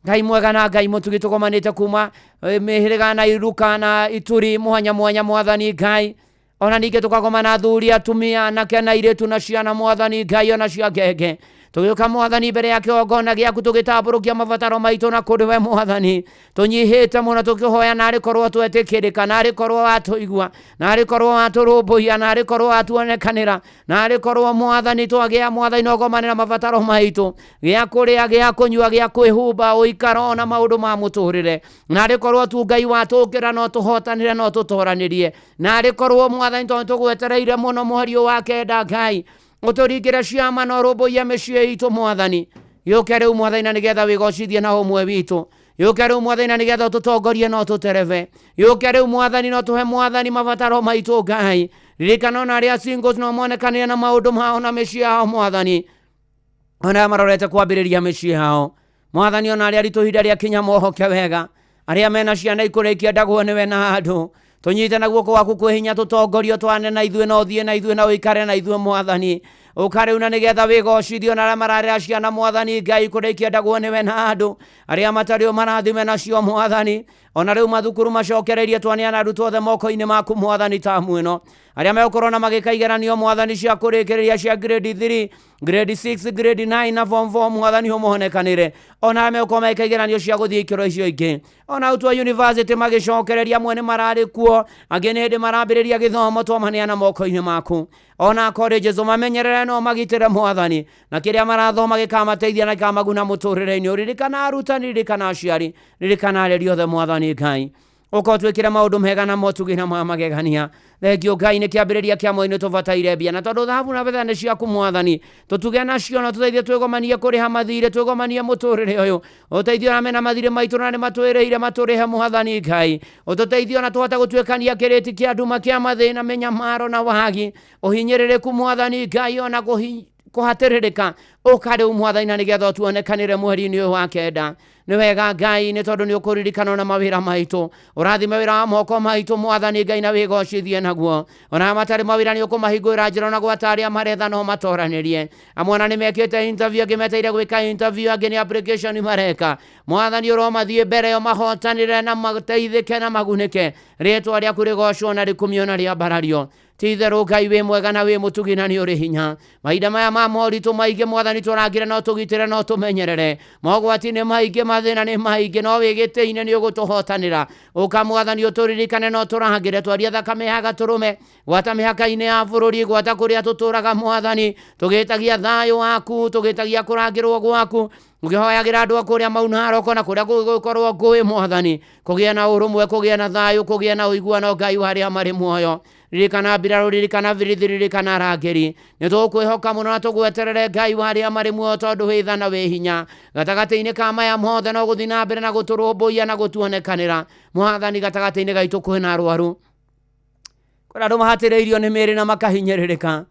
[SPEAKER 23] Ngai mwega na Ngai mũtugi, tũgomanĩte kuma mĩhĩrĩga na iruka na ituri mwanya mwanya mwathani Ngai. Ona ningĩ tũkagomana athuri, atumia, anake na airĩtu na ciana mwathani Ngai, ona cia ngenge. Tũgĩũka mwathani mbere ya kĩgongona gĩaku, tũgĩtambũrũkia mabataro maitũ na kũrĩ we mwathani. Tũnyihĩte mũno tũkĩhoya, narĩ korwo twetĩkĩrĩka, narĩ korwo watũigua, narĩ korwo watũrũmbũiya, narĩ korwo watuonekanĩra, narĩ korwo mwathani twagĩa mwathani no gomanĩra mabataro maitũ, gĩa kũrĩa, gĩa kũnyua, gĩa kwĩhumba, ũikaro na maũndũ ma mũtũrĩre. Narĩ korwo tu Ngai watũkĩra, no tũhotanĩre, no tũtoranĩrie. Narĩ korwo mwathani tondũ tũgwetereire mũno mweri ũyũ wa kenda Ngai, ũtũringĩre ciama na ũrũmbũiye mĩciĩ itũ mwathani. Gĩũke rĩu mwathani na nĩgetha wĩgocithie na ũmwe witũ. Gĩũke rĩu mwathani na nĩgetha ũtũtongorie na ũtũterebe. Gĩũke rĩu mwathani na ũtũhe mwathani mabataro maitũ Ngai. Ririkana ona arĩa singles no monekanĩre na maũndũ mao na mĩciĩ yao mwathani, ona arĩa marorete kwambĩrĩria mĩciĩ yao mwathani, ona arĩa aritũ ihinda rĩa kinya mohoke wega, arĩa mena ciana ikũrĩa ikĩendagwo nĩwe na andũ, tũnyite na guoko gwaku kwĩ hinya, tũtongorio, twane na ithuĩ, na ũthiĩ na ithuĩ, na ũikare na ithuĩ mwathani. Ũka rĩu na nĩgetha wĩgocithio na arĩa mararera ciana mwathani Ngai kũrĩa ikĩendagwo nĩwe na andũ, arĩa matarĩ ũmarathime nacio mwathani. Ona rĩu mathukuru macokereirie, twaneana arutwo othe moko-inĩ maku mwathani tamu ĩno, arĩa megũkorwo na magĩka igeranio mwathani cia kũrĩkĩrĩria cia grade 3, grade 6, grade 9 na form 4 mwathani ũmonekanĩre. Ona arĩa megũkorwo magĩka igeranio cia gũthiĩ ikĩro icio ingĩ, ona arutwo a university magĩcokereria, amwe nĩ mararĩ kuo, angĩ nĩ hĩndĩ marambĩrĩria gĩthomo, twamaneana moko-inĩ maku. Ona colleges ũmamenyerere na ũmagitĩre mwathani, na kĩrĩa marathoma gĩkamateithia na gĩkamaguna mũtũrĩre-inĩ. Ririkana arutani, ririkana aciari, ririkana areri othe mwathani Ngai, ũka ũtwĩkĩre maũndũ mega na motugi na ma magegania. Thengio Ngai, nĩ kĩambĩrĩria kĩa mweri, nĩ tũbataire mbia, na tondũ thahabu na betha nĩ ciaku mwathani, tũtuge nacio na tũteithie twĩgomanie kũrĩha mathirĩ, twĩgomanie mũtũrĩre ũyũ, ũteithie ona mena mathirĩ maitũ na nĩ matwĩrĩire matũrĩhe mwathani Ngai, ũtũteithie ona tũhote gũtuĩkania kĩrĩti kĩa nduma kĩa mathĩna, mĩnyamaro na wagi, ũhinyĩrĩrĩku mwathani Ngai, ona kũhatĩrĩrĩka. Ũka rĩu mwathani na nĩgetha ũtuonekanĩre mweri-inĩ ũyũ wa kenda. Nĩ wega Ngai, nĩ tondũ nĩ ũkũririkana na mawĩra maitũ, ũrathime wĩra wa moko maitũ mwathani Ngai na wĩgocithie naguo. Ona matarĩ mawĩra nĩ ũkũmahingũrĩra njĩra, ona gwata arĩa maretha no matoranĩrie. Amwe ona nĩ mekĩte interview, angĩ metereire gwĩka interview, angĩ nĩ application mareka. Mwathani ũromathiĩ mbere, mahotanĩre na mateithĩke na magunĩke. Rĩtwa rĩaku rĩgocwo na rĩkumio na rĩambarario. Ti itherũ Ngai wĩ mwega na wĩ mũtugi na nĩ ũrĩ hinya. Mahinda maya ma moritũ maingĩ mwathani tũrangĩre na ũtũgitĩre na ũtũmenyerere. Mogwati nĩ maingĩ, mathĩna nĩ maingĩ, no wĩ gĩtĩ-inĩ nĩ ũgũtũhotanĩra. Ũka mwathani ũtũririkane na ũtũrangĩre, twarie thakame ya gatũrũme gwata mĩhaka-inĩ ya bũrũri, gwata kũrĩa tũtũraga mwathani, tũgĩtagia thayũ waku, tũgĩtagia kũrangĩrwo gwaku, ũkĩhoyagĩra andũ a kũrĩa Mau Narok na kũrĩa gũgũkorwo ngũĩ mwathani, kũgĩe na ũrũmwe, kũgĩe na thayũ, kũgĩe na ũiguano Ngai wa arĩa marĩ muoyo. Ririkana mbirarũ, ririkana birithi, ririkana arangĩri. Nĩ tũkwĩhoka mũno na tũgweterere Ngai wa arĩa marĩ muoyo, tondũ wĩ tha na wĩ hinya. Gatagatĩ-inĩ ka maya mothe no gũthiĩ na mbere na gũtũrũmbũiya na gũtuonekanĩra mwathani. Gatagatĩ-inĩ gaitũ kwĩna arwaru, kwĩna andũ mahatĩrĩirio nĩ mĩĩrĩ na makahinyĩrĩrĩka,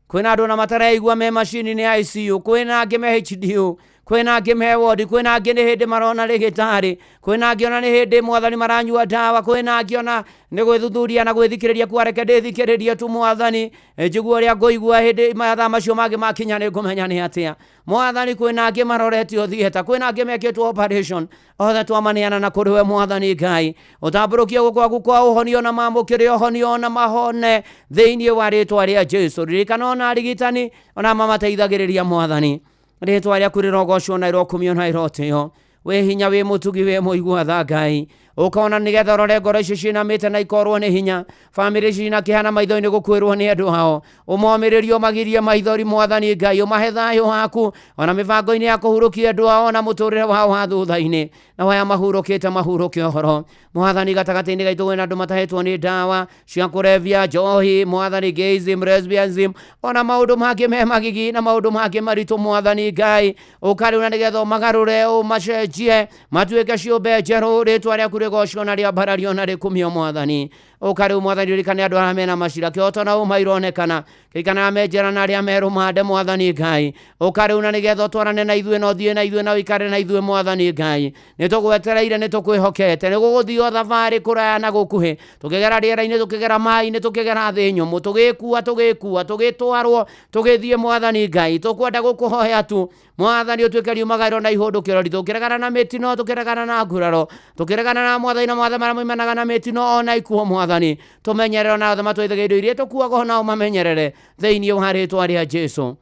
[SPEAKER 23] kwĩna andũ na mataraigua me macini-inĩ ya ICU, kwĩna angĩ me HDU, kwĩna angĩ me wodi, kwĩna angĩ nĩ hĩndĩ marona rĩgĩtarĩ, kwĩna angĩ ona nĩ hĩndĩ mwathani maranyua ndawa, kwĩna angĩ ona nĩ gwĩthuthuria na gwĩthikĩrĩria kwa reke ndĩthikĩrĩrie tu mwathani, njigue ũrĩa ngũigua hĩndĩ mathaa macio mangĩ makinya nĩ ngũmenya nĩ atĩa mwathani. Kwĩna angĩ maroretio theatre, kwĩna angĩ mekĩtwo operation, othe twamaneana na kũrĩ we mwathani Ngai. Ũtambũrũkie guoko gwaku kwa ũhonio na mamũkĩre ũhonio na mahone thĩinĩ wa rĩtwa rĩa Jesu. Ririkana ona arigitani ona mamateithagĩrĩria mwathani, rĩtwa rĩaku rĩrogocwo na rĩrokumio na rĩrotĩo. Wĩ hinya, wĩ mũtugi, wĩ mũigua tha Ngai. Ũkona nĩgetha ũrore ngoro ici cinamĩte na ikorwo nĩ hinya, bamĩrĩ ici cina kĩhana maitho-inĩ gũkuĩrwo nĩ andũ ao, ũmomĩrĩrie, ũmagirie maithori mwathani Ngai, ũmahe thayũ waku ona mĩbango-inĩ ya kũhurũkia andũ ao na mũtũrĩre wao wa thutha-inĩ, na aya mahurũkĩte mahurũke ũhoro mwathani. Gatagatĩ-inĩ gaitũ kwĩna andũ matahetwo nĩ ndawa cia kũrebia, njohi mwathani, gayism, lesbianism, ona maũndũ mangĩ me magigi na maũndũ mangĩ maritũ mwathani Ngai. Ũkarĩu na nĩgetha ũmagarũre, ũmacenjie matuĩke ciũmbe njerũ. Rĩtwa rĩaku rĩgocwo na rĩambarario na rĩkumio mwathani. Ũkarĩu mwathani ririkane andũ arĩa mena macira, kĩhoto na ũma ironekana, ririkana arĩa me njera na arĩa me rũmande mwathani Ngai. Ũkarĩu na nĩgetha ũtwarane na ithuĩ na ũthiĩ na ithuĩ na ũikare na ithuĩ mwathani Ngai. Nĩ tũgwetereire, nĩ tũkwĩhokete, nĩ gũgũthiĩ o thabarĩ kũraya na gũkuhĩ, tũkĩgera rĩera-inĩ, tũkĩgera maĩ-inĩ, tũkĩgera thĩ nyũmũ, tũgĩkua, tũgĩkua, tũgĩtwarwo, tũgĩthiĩ mwathani Ngai. Tũkwenda gũkũhoya tu mwathani ũtuĩke riumagaĩro na ihũndũkĩro ritũ, tũkĩregana na mĩtino, tũkĩregana na nguraro, tũkĩregana na mwathani na mothe marĩa moimanaga na mĩtino ona ikuo mwathani. Tũmenyerere ona othe matũithagia indo iria tũkuaga onao mamenyerere thĩinĩ wa rĩtwa rĩa Jesu.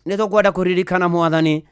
[SPEAKER 23] Nĩ tũkwenda kũririkana mwathani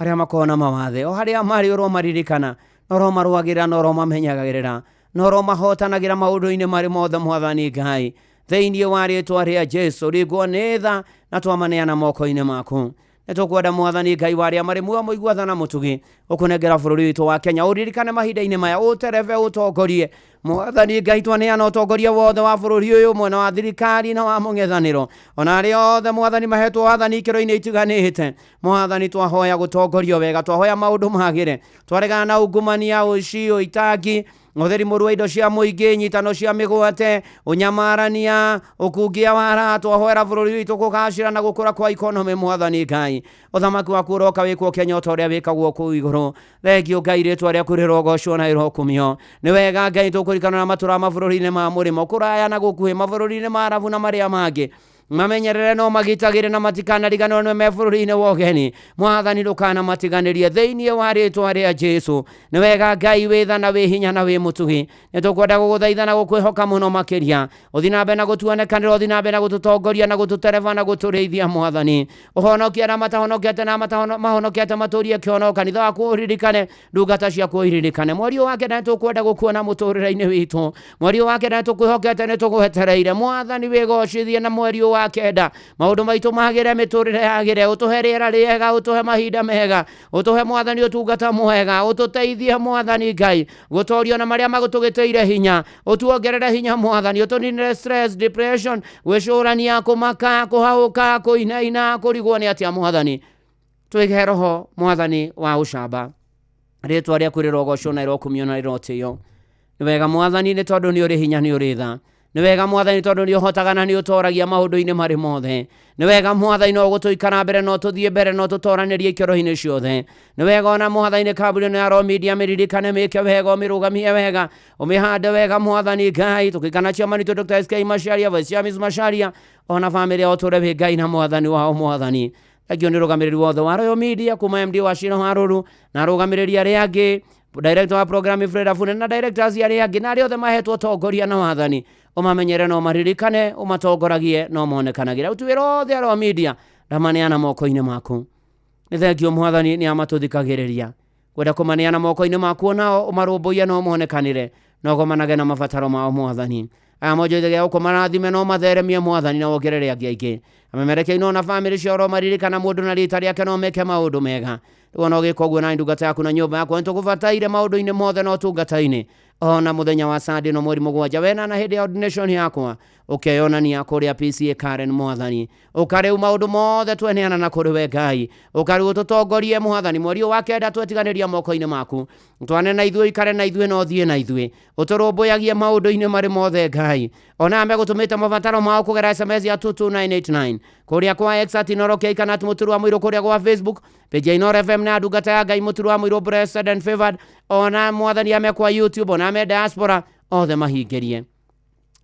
[SPEAKER 23] arĩa makoragwo na mawathe o harĩa marĩ, ũromaririkana na ũromarũagĩrĩra na ũromamenyagĩrĩra na ũromahotanagĩra maũndũ-inĩ marĩ mothe mwathani Ngai, thĩinĩ wa rĩtwa rĩa Jesu. Ringwo nĩ tha na twamaneana moko-inĩ maku. Nĩ tũkwenda mwathani Ngai wa arĩa marĩ muoyo, mũigua tha na mũtugi, ũkũnengera bũrũri witũ wa Kenya, ũririkane mahinda-inĩ maya, ũterebe, ũtongorie mwathani Ngai. Twaneana ũtongoria wothe wa bũrũri ũyũ, mwena wa thirikari na wa mũng'ethanĩro, ona arĩa othe mwathani mahetwo wathani ikĩro-inĩ itiganĩte mwathani. Twahoya gũtongorio wega, twahoya maũndũ magĩre, twaregana na ungumania, ũici, ũitangi, ũtheri mũru wa indo cia mũingĩ, nyitano cia mĩgwate, ũnyamarania, ũkungia wara. Twahoera bũrũri witũ kũgacĩra na gũkũra kwa ikonomĩ mwathani Ngai. Ũthamaki waku ũroka wĩkwo Kenya o ta ũrĩa wĩkagwo kũu igũrũ. Thengio Ngai, rĩtwa rĩaku rĩrogocwo na rĩrokumio. Nĩ wega Ngai, tũkũririkana na matũra mabũrũri-inĩ ma mũrĩmo, kũraya na gũkuhĩ, mabũrũri-inĩ ma Arabu na marĩa mangĩ, mamenyerere no magitagĩre na matikanariganĩrwo nĩ me bũrũri-inĩ wa ũgeni mwathani, ndũkanamatiganĩrie thĩinĩ wa rĩtwa rĩa Jesu. Nĩ wega Ngai, wĩ tha na wĩ hinya na wĩ mũtugi. Nĩ tũkwenda gũgũthaitha na gũkwĩhoka mũno makĩria, ũthiĩ na mbere na gũtuonekanĩra, ũthiĩ na mbere na gũtũtongoria na gũtũtereba na gũtũrĩithia mwathani. Ũhonokie arĩa matahonokete na mahonokete matũrie kĩhono. Kanitha waku ũririkane, ndungata ciaku ũiririkane. Mweri ũyũ wa kenda nĩ tũkwenda gũkuona mũtũrĩre-inĩ witũ. Mweri ũyũ wa kenda nĩ tũkwĩhokete, nĩ tũgwetereire mwathani, wĩgocithie na mweri ũyũ wa kenda maũndũ maitũ magĩre, mĩtũrĩre yagĩre, ũtũhe rĩera rĩega, ũtũhe mahinda mega, ũtũhe mwathani ũtungata mwega, ũtũteithie mwathani Ngai gũtorio na marĩa magũtũgĩtĩire hinya, ũtuongerere hinya mwathani, ũtũninĩre stress, depression, gwĩcũrania, kũmaka, kũhaũka, kũinaina, kũrigwo nĩ atĩa mwathani. Twĩhe roho mwathani wa ũcamba. Rĩtwa rĩaku rĩrogocwo na rĩrokumio na rĩrotĩo. Nĩ wega mwathani, nĩ tondũ nĩ ũrĩ hinya, nĩ ũrĩ tha. Nĩ wega mwathani, tondũ nĩ ũhotaga na nĩ ũtoragia maũndũ-inĩ marĩ mothe. Nĩ wega mwathani, no gũtũikara mbere, no tũthiĩ mbere, no tũtoranĩrie ikĩro-inĩ ciothe. Nĩ wega ona mwathani, kambuni ĩno ya Royal Media mĩririkane, mĩke wega, ũmĩrũgamie wega, ũmĩhande wega mwathani Ngai. Tũkĩkana chairman witũ Dr. SK Macharia, Vice Chairman Macharia, ona famĩlĩ yao, tũre wĩ Ngai na mwathani wao mwathani. Thengio nĩ rũgamĩrĩri wothe wa Royal Media, kuma MD wa Shiro Haruru na arũgamĩrĩri arĩa angĩ. Director wa program Fred Afune na directors arĩa angĩ na arĩa othe mahetwo ũtongoria na wathani, ũmamenyere no maririkane, ũmatongoragie no monekanagĩre. Aruti wĩra othe arĩa media ndamaneana moko-inĩ maku. Nĩ thengio mwathani nĩ amatũthikagĩrĩria. Kwenda kũmaneana moko-inĩ maku onao ũmarũmbũiye no monekanĩre na ũgomanage na mabataro mao mwathani. Aya monjoithagia gũkũ marathime no matheremie mwathani na wongerere angĩ aingĩ. Amemerekia ino na bamĩrĩ ciao ũromaririkana mũndũ na rĩta rĩake no meke maũndũ mega. Rĩu ona ũgĩka ũguo na ndungata yaku na nyũmba yakwa nĩtũgũbataire maũndũ-inĩ mothe na ũtungata-inĩ. Ona mũthenya wa Sunday no mweri 7 wena na hĩndĩ ya ordination yakwa ũkeyonania kũrĩa PCA Karen mwathani. Ũkarĩu maũndũ mothe tweneana na kũrĩ we Ngai. Ũkarĩu ũtũtongorie mwathani mweri ũyũ wa 9 twetiganĩria moko-inĩ maku. Twane na ithuĩ ikare na ithuĩ na ũthiĩ na ithuĩ. Ũtũrũmbũyagie maũndũ-inĩ marĩ mothe Ngai. Ona megũtũmĩte mabataro mao kũgera SMS ya 22989 kũrĩa kwa X at Inooro K kana at Mũturu wa Mũirũ kũrĩa gwa Facebook page ya Inooro FM na ndungata ya Ngai Mũturu wa Mũirũ blessed and favored. Ona mwathani ame kwa YouTube ona ame diaspora othe mahingĩrie.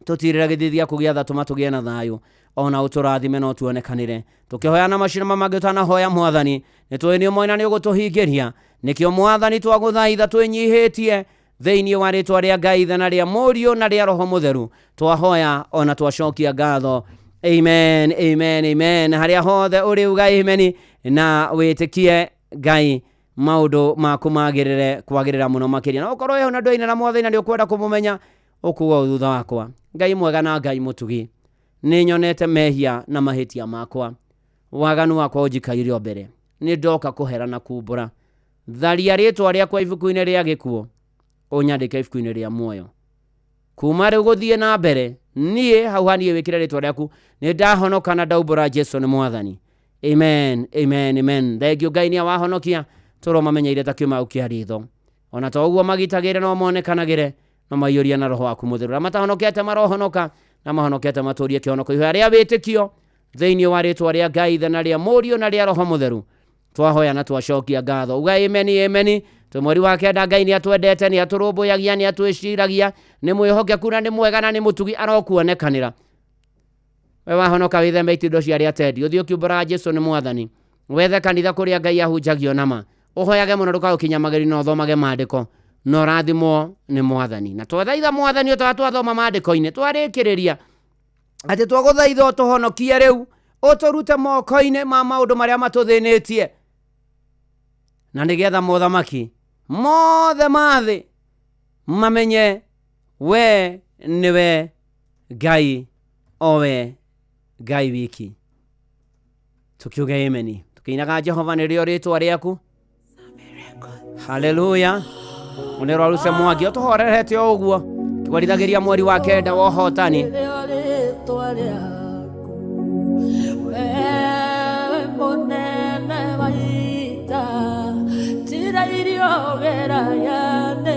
[SPEAKER 23] Tũtirĩra gĩthithi gĩaku gĩa tha tũma tũgĩe na thayũ ona ũtũrathime no tuonekanĩre. Tũkĩhoya na macira mangĩ ũtanahoya mwathani nĩ tũĩ nĩ ũmoĩ na nĩ ũgũtũhingĩria. Nĩkĩo mwathani twagũthaitha twĩnyihĩtie thĩinĩ wa rĩtwa rĩa Ngai Ithe na rĩa Mũriũ na rĩa Roho Mũtheru twahoya ona twacokia ngatho. Amen, amen, amen. Harĩa hothe ũrĩ uga amen na wĩtĩkie Ngai maũndũ maku magĩrĩre kwagĩrĩra mũno makĩria. Na ũkorwo wĩho na ndũine na mwathani na nĩ ũkwenda kũmũmenya ũkuga ũũ thutha wakwa. Ngai mwega na Ngai mũtugi, nĩ nyonete mehia na mahĩtia makwa, waganu wakwa ũnjikaire o mbere, nĩ ndoka kũhera na kumbũra. Tharia rĩtwa rĩakwa ibuku-inĩ rĩa gĩkuũ, ũnyandĩke ibuku-inĩ rĩa muoyo. Kuma rĩu gũthiĩ na mbere niĩ hau haniĩ wĩkĩre rĩtwa rĩaku, nĩ ndahonoka na ndaumbũra Jesu nĩ mwathani. Amen, amen, amen. Thengio Ngai nĩ awahonokia tũromamenyeire ta kĩũma kĩa ritho. Ona to ũguo magitagĩre no monekanagĩre no maiyũria na roho waku mũtheru. Arĩa matahonokete marohonoka na mahonokete matũrie kĩhonoko ihoya rĩa wĩtĩkio thĩinĩ wa rĩtwa rĩa Ngai Ithe na rĩa Mũriũ na rĩa Roho Mũtheru. Twahoya na twacokia ngatho. Uga amen, amen. Twĩ mweri wa 9 Ngai nĩ atwendete, nĩ atũrũmbũyagia, nĩ atwĩciragia, nĩ mwĩhokeku na nĩ mwega na nĩ mũtugi arokuonekanĩra. We wahonoka wĩtheme itindo cia arĩa atendi, ũthiĩ ũkiumbũraga Jesu nĩ mwathani. Wethe kanitha kũrĩa Ngai ahunjagio nama. Ũhoyage mũno ndũkaũkinya magerio na ũthomage maandĩko na ũrathimwo nĩ mwathani. Na twathaitha mwathani ũtawa twathoma maandĩko-inĩ twarĩkĩrĩria atĩ twagũthaitha ũtũhonokie rĩu, ũtũrute moko-inĩ ma maũndũ marĩa matũthĩnĩtie, na nĩgetha mothamaki mothe ma thĩ mamenye we nĩwe Ngai, o we Ngai wiki. Tukiuge amen. Tukiinaga Jehova nĩrĩo rĩtwa rĩaku. Haleluya. Mũnero aruse mwangi ũtũhorerete o ũguo twarithagĩria mweri wa 9 wa ũhotani.
[SPEAKER 1] Ewe mũnene wa ita, njĩra iria ũgeraga nĩ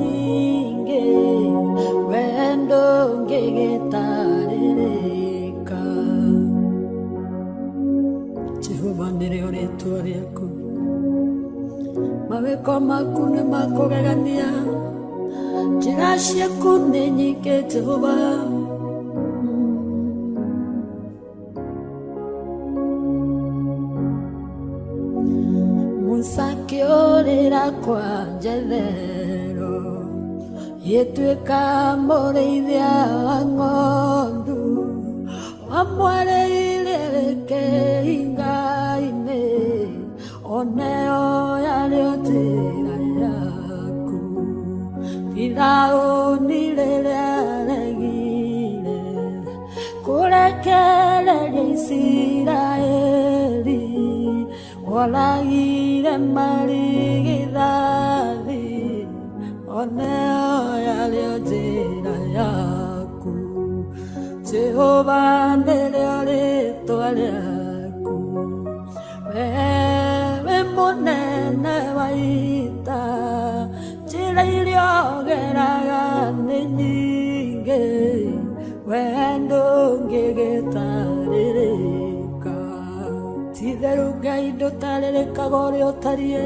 [SPEAKER 1] nyingĩ, wendo ũngĩgĩtarĩrĩka. Jehova nĩrĩo rĩtwa rĩaku, mawĩko maku nĩ makũgegania, njĩra ciaku nĩ nyingĩ Jehova. Musa akĩũrĩra kwa Jethero, gĩtuĩka mũrĩithia wa ng'ondu, wamwarĩire kĩhinga-inĩ, oneo yarĩ njĩra yaku. Firaũni rĩrĩa aregire kũrekereria Isiraeli, woragire marigithathi, oneo yarĩ njĩra yaku. Jehova nĩrĩo rĩtwa rĩaku, wewe mũnene wa ita, njĩra iria ũgeraga nĩ nyingĩ, wendo ũngĩgĩtarĩrĩka. Ti-itherũ Ngai Ndũtarĩrĩkaga ũrĩa ũtariĩ,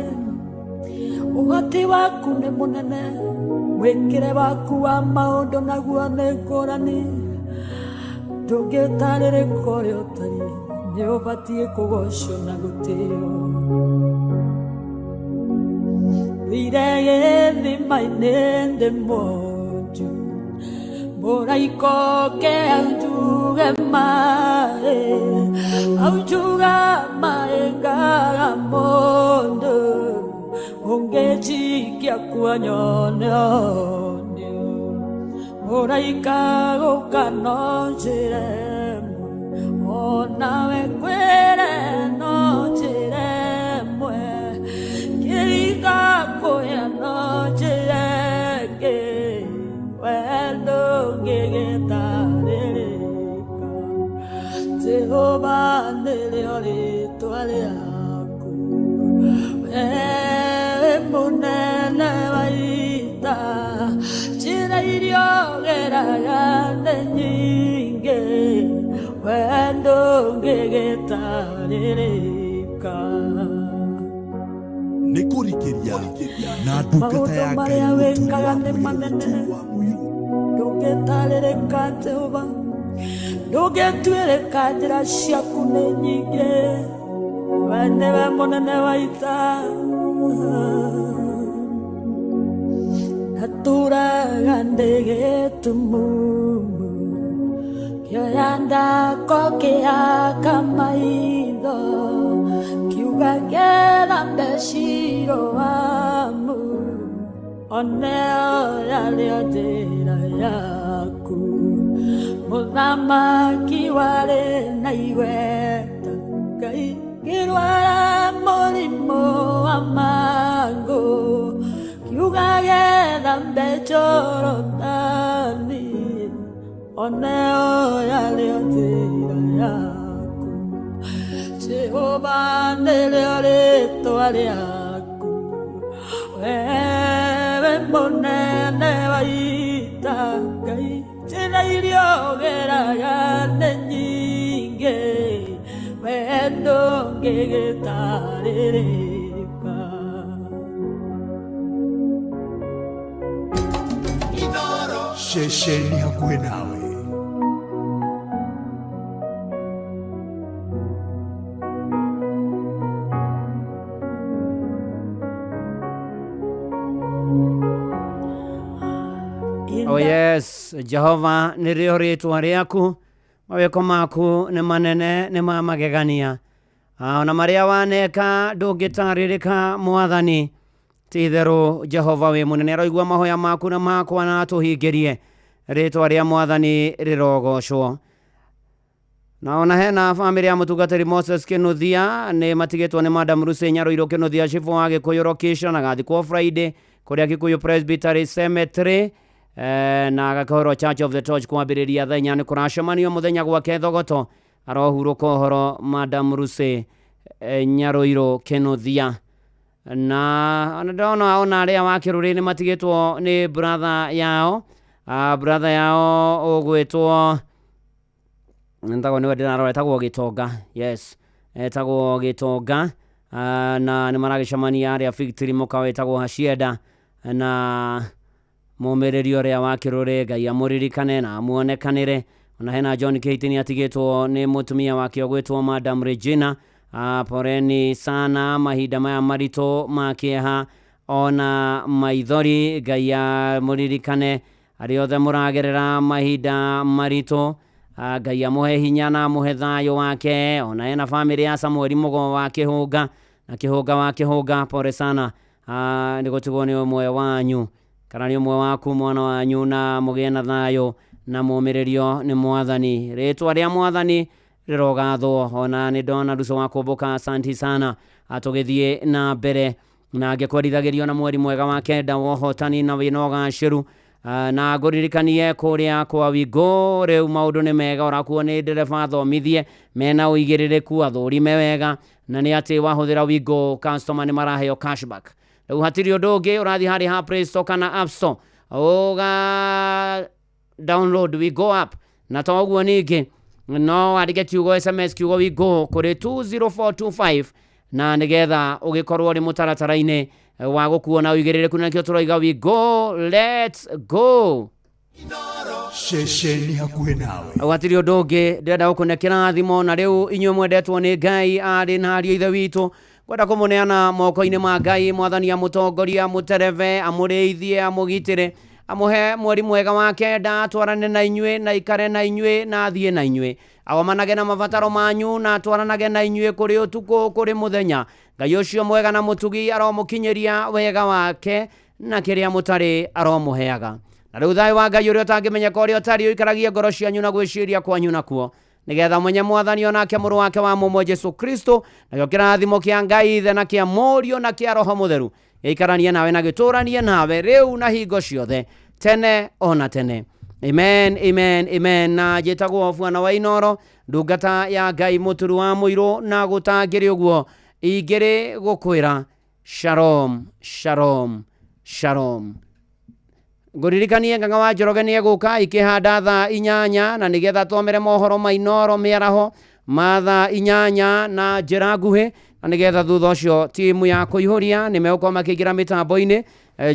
[SPEAKER 1] ũhoti waku nĩ mũnene, mwĩkĩre waku wa maũndũ naguo nĩ ngũrani. Ndũngĩtarĩrĩka ũrĩa ũtariĩ, nĩ ũbatiĩ kũgocwo na gũtĩo. Wĩire gĩthima-inĩ ndĩ mwonju, mũraika oke aunjuge maĩ, aunjuga maĩ ngaga mũndũ, ũngĩnjikia kuo nyone ũhonio. Mũraika gũka no njĩra ĩmwe, onawe ngwĩre no njĩra ĩmwe, kĩringa kũya no njĩra ĩngĩ, we ndũngĩgĩtarĩrĩka. Jehova nĩrĩo rĩtwa rĩaku, we wĩ mũnene wa ita, njĩra iria ũgeraga nĩ nyingĩ, we ndũngĩgĩtarĩrĩka.
[SPEAKER 18] Nĩ kũrikĩria na ndungata
[SPEAKER 1] Maũndũ
[SPEAKER 18] ya Ngai
[SPEAKER 1] marĩa
[SPEAKER 18] Mũturi
[SPEAKER 1] wĩkaga
[SPEAKER 18] wa
[SPEAKER 1] nĩ
[SPEAKER 18] Mũirũ.
[SPEAKER 1] manene, ndũngĩtarĩrĩka Jehova, ndũngĩtuĩrĩka, njĩra ciaku nĩ nyingĩ, we nĩwe mũnene wa ita. Natũraga ndĩ gĩtumumu, kĩoya ndako kĩaka maitho, kiuga ngĩthambe Shiloamu, oneo yarĩo njĩra yaku. Mũthamaki warĩ na igweta, Ngai ngĩrwara mũrimũ wa mangũ, kiuga gethambe Jorodani, oneo yarĩo njĩra yaku. Jehova nĩrĩo rĩtwa rĩaku, we wĩ mũnene wa ita, Ngai njĩra iria ũgeraga nĩ nyingĩ, we ndũngĩgĩtarĩrĩka.
[SPEAKER 18] Ceceni hakuhĩ nawe.
[SPEAKER 23] Oh yes, Jehova nĩrĩo rĩtwa rĩaku, mawĩko maku nĩ manene, nĩ ma magegania. Ona marĩa waneka ndũngĩtarĩrĩka mwathani. Ti itherũ Jehova wĩ mũnene, aroigua mahoya maku na makwa na atũhingĩrie. Rĩtwa rĩa mwathani rĩrogocwo. Na ona hena bamĩrĩ ya mũtungatĩri Moses Kĩnuthia nĩ matigĩtwo nĩ Madam Lucy Nyarũirũ Kĩnuthia, cibũ wa Gĩkũyũ location, agathikwo Friday kũrĩa Kikuyu Presbytery Cemetery, na agakĩhorwo Church of the Torch kwambĩrĩria thaa 4. Nĩ kũracemanio mũthenya gwake Thogoto. Arohurũka ũhoro Madam Lucy Nyarũirũ Kĩnuthia. Na ona ndona ona arĩa wa kĩrũrĩ nĩ matigĩtwo nĩ brother yao, brother yao ũgwĩtwo ntagwo nĩwe ndĩrarora, etagwo Gĩtonga. Yes, etagwo Gĩtonga. Na nĩ maragĩcemania arĩa Victory mũkawa wĩtagwo Hacienda, na mũmĩrĩrio ũrĩa wa kĩrũrĩ Ngai amũririkane na amuonekanĩre. Ona hena John Kate nĩ atigĩtwo nĩ mũtumia wake ũgwĩtwo Madam Regina. Poreni sana mahinda maya maritũ ma kĩeha ona maithori, Ngai amũririkane arĩa othe mũragerera mahinda maritũ. Ngai amũhe hinya na amũhe thayũ wake. Ona hena bamĩrĩ ya Samueli Mũgo wa Kĩhũnga na Kĩhũnga wa Kĩhũnga, pore sana. Nĩ gũtigwo nĩ ũmwe wanyu kana nĩ ũmwe waku mwana wanyu, na mũgĩe na thayũ na mũmĩrĩrio nĩ mwathani. Rĩtwa rĩa mwathani rĩrogathwo. Ona nĩ ndona Ruco wa kũmbũka, asanti sana. Tũgĩthiĩ na mbere na ngĩkwendithagĩrio na mweri mwega wa kenda wa ũhotani na wĩna ũgacĩru. Na ngũririkanie kũrĩa kwa Wingo rĩu maũndũ nĩ mega, ũrakuo nĩ ndereba thomithie mena ũigĩrĩrĩku, athũrime wega, na nĩ atĩ wahũthĩra Wingo customer nĩ maraheo cashback. Rĩu hatirĩ ũndũ ũngĩ, ũrathiĩ harĩ ha Play Store kana App Store ũga download Wingo app, na to ũguo ningĩ no wandĩke kiugo SMS kiugo Wingo kũrĩ 20425 Na nĩgetha ũgĩkorwo ũrĩ mũtaratara-inĩ wa gũkuona ũigĩrĩrĩku, na nĩkĩo tũroiga we go, let's go.
[SPEAKER 18] Ceceni hakuhĩ nawe.
[SPEAKER 23] Gwatirĩ ũndũ ũngĩ ndĩrenda gũkũne kĩrathimo. Na rĩu inyuĩ mwendetwo nĩ Ngai, arĩ na ariũ a ithe witũ, ngwenda kũmũneana moko-inĩ ma Ngai. Mwathani amũtongorie, amũtereve, amũrĩithie, amũgitĩre, amũhe mweri mwega wa kenda, atwarane na inyuĩ na ikare na inyuĩ na athiĩ na inyuĩ, agomanage na mabataro manyu na atwaranage na inyuĩ kũrĩ ũtukũ kũrĩ mũthenya. Ngai ũcio mwega na mũtugi aromũkinyĩria wega wake, na kĩrĩa mũtarĩ aromũheaga. Na rĩu thayũ wa Ngai ũrĩa ũtangĩmenyeka ũrĩa ũtariĩ ũikaragie ngoro cianyu na gwĩciria kwanyu nakuo, nĩgetha mwenye Mwathani onake mũrũ wake wa mũmwe Jesu Kristo, nakĩo kĩrathimo kĩa Ngai Ithe na kĩa Mũriũ na kĩa Roho Mũtheru gĩikaranie nawe na gĩtũranie nawe rĩu na hingo ciothe, tene ona tene. Amen, amen, amen. Na njĩtagwo Bwana wa Inoro, ndungata ya Ngai, mũturu wa mũirũ, na gũtangĩrĩ ũguo ingĩrĩ gũkwĩra shalom, shalom, shalom. Ngũririkanie Ng'ang'a wa Njoroge nĩ egũka ikĩhanda thaa 8, na nĩgetha twamere mohoro ma Inoro mĩaraho ma thaa 8 na njĩra nguhĩ, na nĩgetha thutha ũcio timu ya kũihũria nĩ megũkorwo makĩingĩra mĩtambo-inĩ.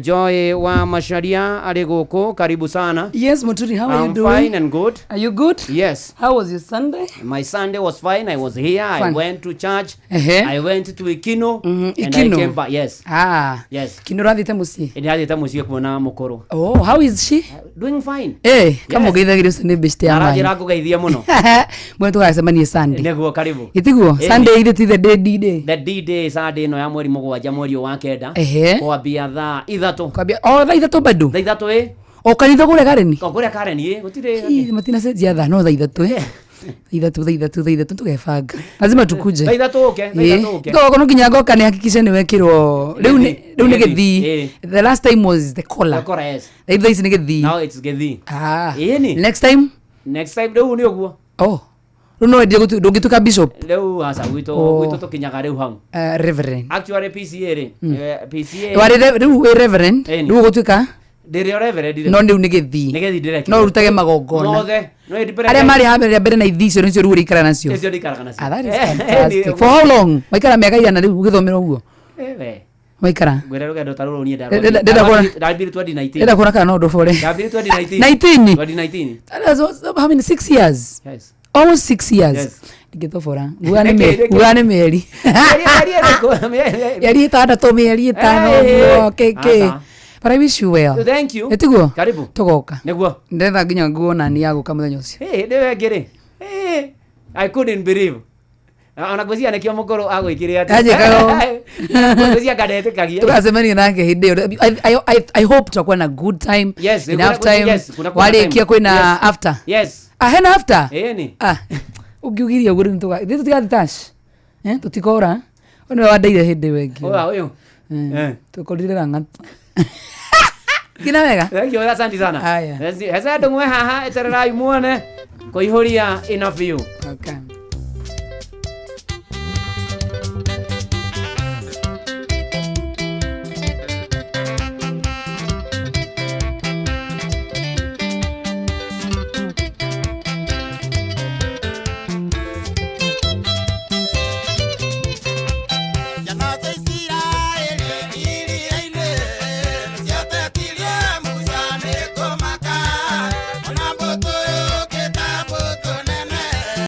[SPEAKER 23] Joy wa Macharia arĩ gũkũ, karibu sana.
[SPEAKER 3] Yes, Muturi, how are
[SPEAKER 23] I'm
[SPEAKER 3] you doing?
[SPEAKER 23] Fine and good.
[SPEAKER 3] Are you good?
[SPEAKER 23] Yes.
[SPEAKER 3] How was your Sunday?
[SPEAKER 23] My Sunday was fine. I was here. I
[SPEAKER 3] Fine.
[SPEAKER 23] went to church.
[SPEAKER 3] Ehe.
[SPEAKER 23] I went to Ikino. And I
[SPEAKER 3] Ikino.
[SPEAKER 23] came back. Yes.
[SPEAKER 3] Ah.
[SPEAKER 23] Yes.
[SPEAKER 3] Kino rathiĩte mũciĩ?
[SPEAKER 23] Ndĩrathiĩte mũciĩ kuona mũkũrũ.
[SPEAKER 3] Oh, how is she?
[SPEAKER 23] Doing fine.
[SPEAKER 3] Eh, kama
[SPEAKER 23] Yes.
[SPEAKER 3] ũgeithagĩria ũcio nĩ beshte ya
[SPEAKER 23] Aranjĩra
[SPEAKER 3] mine.
[SPEAKER 23] ngũgeithie mũno.
[SPEAKER 3] Mwene tũgacemania Sunday.
[SPEAKER 23] Nĩguo, karibu.
[SPEAKER 3] Ĩtiguo?
[SPEAKER 23] Ĩni.
[SPEAKER 3] Sunday ithe ti the day D day.
[SPEAKER 23] The D day, Sunday ĩno ya mweri 7 mweri ũyũ wa 9.
[SPEAKER 3] Ehe.
[SPEAKER 23] Kwambia thaa 3.
[SPEAKER 3] Kwambia oh thaa 3 bado.
[SPEAKER 23] Thaa 3 ĩ.
[SPEAKER 3] O kanitha kũrĩa Karen?
[SPEAKER 23] O kũrĩa Karen ĩ, gũtirĩ.
[SPEAKER 3] Ih, matinacenjia thaa no thaa 3 eh. Thaa 3, thaa 3, thaa 3 tũgebanga. Lazima tukuje.
[SPEAKER 23] Thaa 3 ũke, thaa 3 ũke.
[SPEAKER 3] Toko no nginya ngoka nĩ hakikishe nĩ wekĩrwo. Rĩu nĩ rĩu nĩ
[SPEAKER 23] Gĩthii.
[SPEAKER 3] gĩthii. The last time was the collar.
[SPEAKER 23] The collar, yes.
[SPEAKER 3] Rĩu thaa ici nĩ gĩthii.
[SPEAKER 23] Now it's gĩthii.
[SPEAKER 3] Ah.
[SPEAKER 23] Ĩni.
[SPEAKER 3] Next time?
[SPEAKER 23] Next time rĩu nĩ ũguo.
[SPEAKER 3] Oh. Rĩu no wendire ndũngĩtuĩka bishop?
[SPEAKER 23] Rĩu aca gwitũ
[SPEAKER 3] Oh.
[SPEAKER 23] gwitũ tũkinyaga rĩu hau.
[SPEAKER 3] Reverend.
[SPEAKER 23] Actually PCA rĩ, PCA.
[SPEAKER 3] Warĩ rĩu wĩ reverend,
[SPEAKER 23] Ĩni.
[SPEAKER 3] rĩu ũgũtuĩka
[SPEAKER 23] Ndĩrĩ o reverend rĩu.
[SPEAKER 3] no rĩu nĩ gĩthii.
[SPEAKER 23] Nĩ gĩthii ndĩrekĩrwo.
[SPEAKER 3] No ũrutage magongona.
[SPEAKER 23] Mothe. No ĩndĩ
[SPEAKER 3] Arĩa marĩ haha mbere mbere na ithii icio nĩcio rĩu ũrĩikara nacio.
[SPEAKER 23] Nĩcio ndĩikaraga nacio.
[SPEAKER 3] Ah, that is
[SPEAKER 23] Eh,
[SPEAKER 3] fantastic.
[SPEAKER 23] eh,
[SPEAKER 3] For how long? Waikara mĩaka igana rĩu ũgĩthomera ũguo?
[SPEAKER 23] We.
[SPEAKER 3] Waikara?
[SPEAKER 23] Ngwĩra rũgendo ta rũrũ niĩ
[SPEAKER 3] Ndĩrenda kuona-
[SPEAKER 23] ndambire 2019.
[SPEAKER 3] Ndĩrenda kuona kana no ndũbore.
[SPEAKER 23] Ndambire 2019.
[SPEAKER 3] 19?
[SPEAKER 23] 2019.
[SPEAKER 3] That was how many? 6 years?
[SPEAKER 23] Yes.
[SPEAKER 3] Almost 6 years.
[SPEAKER 23] Yes.
[SPEAKER 3] Ndingĩtobora. Nguga nĩ
[SPEAKER 23] Nĩkĩ, nĩkĩ?
[SPEAKER 3] nguga nĩ mĩeri.
[SPEAKER 23] Mĩeri ĩrĩkũ?
[SPEAKER 3] Mĩeri 6, mĩeri 5
[SPEAKER 23] Eh,
[SPEAKER 3] ũguo, kĩ.
[SPEAKER 23] aca.
[SPEAKER 3] But I wish you well.
[SPEAKER 23] Thank you.
[SPEAKER 3] Ĩtiguo?
[SPEAKER 23] Karibu.
[SPEAKER 3] Tũgoka.
[SPEAKER 23] Nĩguo.
[SPEAKER 3] Ndĩretha nginya nguo nani ya gũka mũthenya ũcio.
[SPEAKER 23] Hey, nĩwe ngĩrĩ. Hey, I couldn't believe. Ona ngwĩciria nĩkĩo mũkũrũ agwĩkire atĩ.
[SPEAKER 3] Anjĩkaga
[SPEAKER 23] Ngwĩciria anga ndetĩkagia.
[SPEAKER 3] Tukacemania nake hĩndĩ ĩyo. I hope tutakuwa na good time.
[SPEAKER 23] Yes,
[SPEAKER 3] enough time.
[SPEAKER 23] yes, kunakuwa na
[SPEAKER 3] Warĩkia
[SPEAKER 23] time.
[SPEAKER 3] kwĩna
[SPEAKER 23] Yes.
[SPEAKER 3] after.
[SPEAKER 23] Yes.
[SPEAKER 3] Ah, hena after?
[SPEAKER 23] Ĩni.
[SPEAKER 3] Ah, ũngiugirie ũguo rĩu nĩtũga- ithuĩ tũtigathiĩ tash. Eh, tũtikora. Ũyũ nĩwe wandeire hĩndĩ ĩyo ĩngĩ.
[SPEAKER 23] Ũyũ ũyũ.
[SPEAKER 3] Eh, tũkorire Lang'ata. Kina wega.
[SPEAKER 23] Thank you, asante sana.
[SPEAKER 3] Haya.
[SPEAKER 23] Heza ndũng'we haha, etererai muone kũihũria ina biũ.
[SPEAKER 3] Okay.